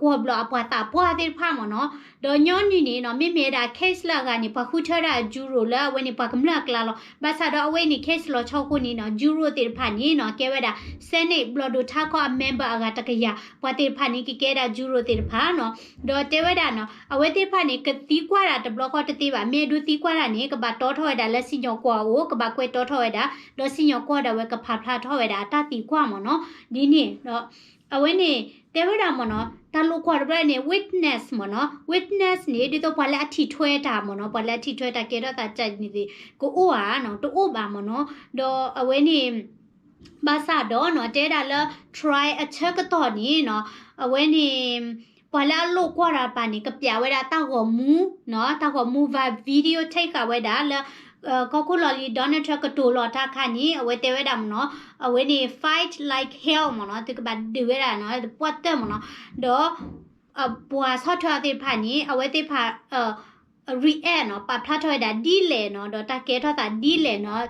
ကွီၢ်ဘျီအပှၤသးပှၢ်သ့ၣ်တဖၣ်မ့ၢ်နီၤ, ဒီးညီနုၢ်န့ၣ်နီၤ, မ့မ့ၢ်ဝဲဒၣ် case လၢအဂၤန့ၣ် ပှၤဃုထၢဒၣ် juror လၢအဝဲန့ၣ် ပှၤကမျၢၢ်အကျါလီၤ. ဘၣ်ဆၣ်ဒီးအဝဲန့ၣ် case လီၤဆီအဃိန့ၣ်နီၤ, juror သ့ၣ်တဖၣ်န့ၣ်နီၤ, ကဲဝဲဒၣ် Senate ဘျီၣ်ဒိၣ်ထါခီအ member အဂၤတကယၤ, ပှၤသ့ၣ်တဖၣ်န့ၣ် ကကဲဒၣ် juror သ့ၣ်တဖၣ်နီၤ. ဒီးတဲဝဲဒၣ်နီၤ, အဝဲသ့ၣ်တဖၣ်န့ၣ် ကသံကွၢ်ဒၣ်တဘျီဃီတသ့ဘၣ်. မ့ၢ်အဒိသံကွၢ်ဒၣ်န့ၣ် ကဘၣ်တီထီၣ်ဝဲဒၣ်လၢစံၣ်ညီၣ်ကွီၢ်အအိၣ်, ကဘၣ်ကွဲးတီထီၣ်ဝဲဒၣ်, ဒီးစံၣ်ညီၣ်ကွီၢ်ဒၣ်ဝဲကဖးဖျါထီၣ်ဝဲဒၣ်အတၢ်သံကွၢ်မ့ၢ်နီၤ. ဒ်န့ၣ်ဒီး အဝဲန့ၣ် တဲဝဲဒၣ်မ့ၢ်နီၤ, တၢ်လိာ်ကွီၢ်တဘျီန့ၣ် witness မ့ၢ်နီၤ, witness န့ၣ် ဒ်သိးပှၤလၢအထံၣ်ထွဲတၢ်မ့ၢ်နီၤ, ပှၤလၢအထံၣ်ထွဲတၢ်ကဲထီၣ်သးကၢ်န့ၣ်သ့ၣ် ကအိၣ်ဧါနီၤ, တအိၣ်ဘၣ်မ့ၢ်နီၤ. ဒီးအဝဲန့ၣ် ဘၣ်ဆၣ်ဒီးနီၤ တဲဒၣ်လၢ try အဆၢကတီၢ်န့ၣ်နီၤ, အဝဲန့ၣ် ပှၤလၢအလိာ်ကွီၢ်တၢ်တဖၣ်န့ၣ် ကပျးဝဲဒၣ်တၢ်ဂီၤမူနီၤ, တၢ်ဂီၤမူ via video ထံၣ်ဃာ်ဝဲဒၣ်လၢ ကီၢ်ခိၣ်လီၢ်လံၤ Donald Trump ကတိၤလီၤတၢ်ခါန့ၣ် အဝဲတဲဝဲဒၣ်မ့ၢ်နီၤ, အဝဲန့ၣ် fight like hell မ့ၢ်နီၤ, သုကဘၣ်ဒုးဝဲဒၣ်နီၤ, ပှၢ်တၢၢ်မ့ၢ်နီၤ, ဒီး ပှၤဆီၣ်ထွဲအီၤသ့ၣ်တဖၣ်န့ၣ် အဝဲသ့ၣ်တဖၣ် react နီၤ, ပာ်ဖျါထီၣ်ဝဲဒၣ်ဒ်လဲၣ်နီၤ, ဒီးတၢ်ကဲထီၣ်သးဒ်လဲၣ်နီၤ,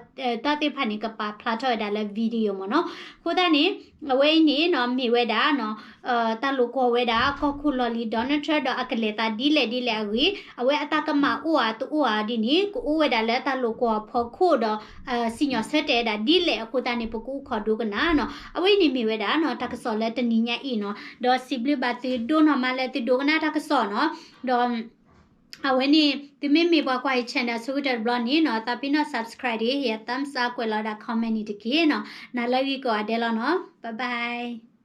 တၢ်သ့ၣ်တဖၣ်န့ၣ် ကပာ်ဖျါထီၣ်ဝဲဒၣ်လၢ video မ့ၢ်နီၤ. အဃိသတးန့ၣ် အဝဲအံၤန့ၣ်နီၤ မ့ၢ်ဝဲဒၣ်နီၤ တၢ်လိာ်ကွီၢ်ဝဲဒၣ် ကီၢ်ခိၣ်လီၢ်လံၤ Donald Trump ဒီးအကလဲၤသးဒ်လဲၣ်ဒ်လဲၣ်အဂ့ၢ်, အဝဲအတၢ်ကမၣ်အိၣ်ဧါတအိၣ်ဧါဒ်န့ၣ် ကအိၣ်ဝဲဒၣ်လၢတၢ်လိာ်ကွီၢ်ဖီခိၣ်ဒီး စံၣ်ညီၣ်ဆၢတဲာ်ဝဲဒၣ်ဒ်လဲၣ်အဃိသတးန့ၣ် ပကအိၣ်ခိးဒိကနၣ်နီၤ. အဝဲအံၤန့ၣ်မ့ၢ်ဝဲဒၣ်နီၤ တၢ်ကစီၣ်လၢတနံၤညါအံၤနီၤ, ဒီးစံးဘျုးဘၣ်သုဒိၣ်နီၢ်မးလၢသုဒိကနၣ်တၢ်ကစီၣ်နီၤ, ဒီး အဝဲန့ၣ် သုမ့မ့ၢ်ပှၤကွၢ်ယ channel ဆိကတၢၢ်တဘျီန့ၣ်နီၤ သးပ့ၤနီၣ် subscribe တ့ၢ် ဟ့ၣ်ယၤ thumbs up ကွဲးလီၤဝဲဒၣ် comment န့ၣ်တက့ၢ်နီၤ. နၤလၢအဂ့ၤကိးဂၤဒဲးလီၤနီၤ. Bye bye.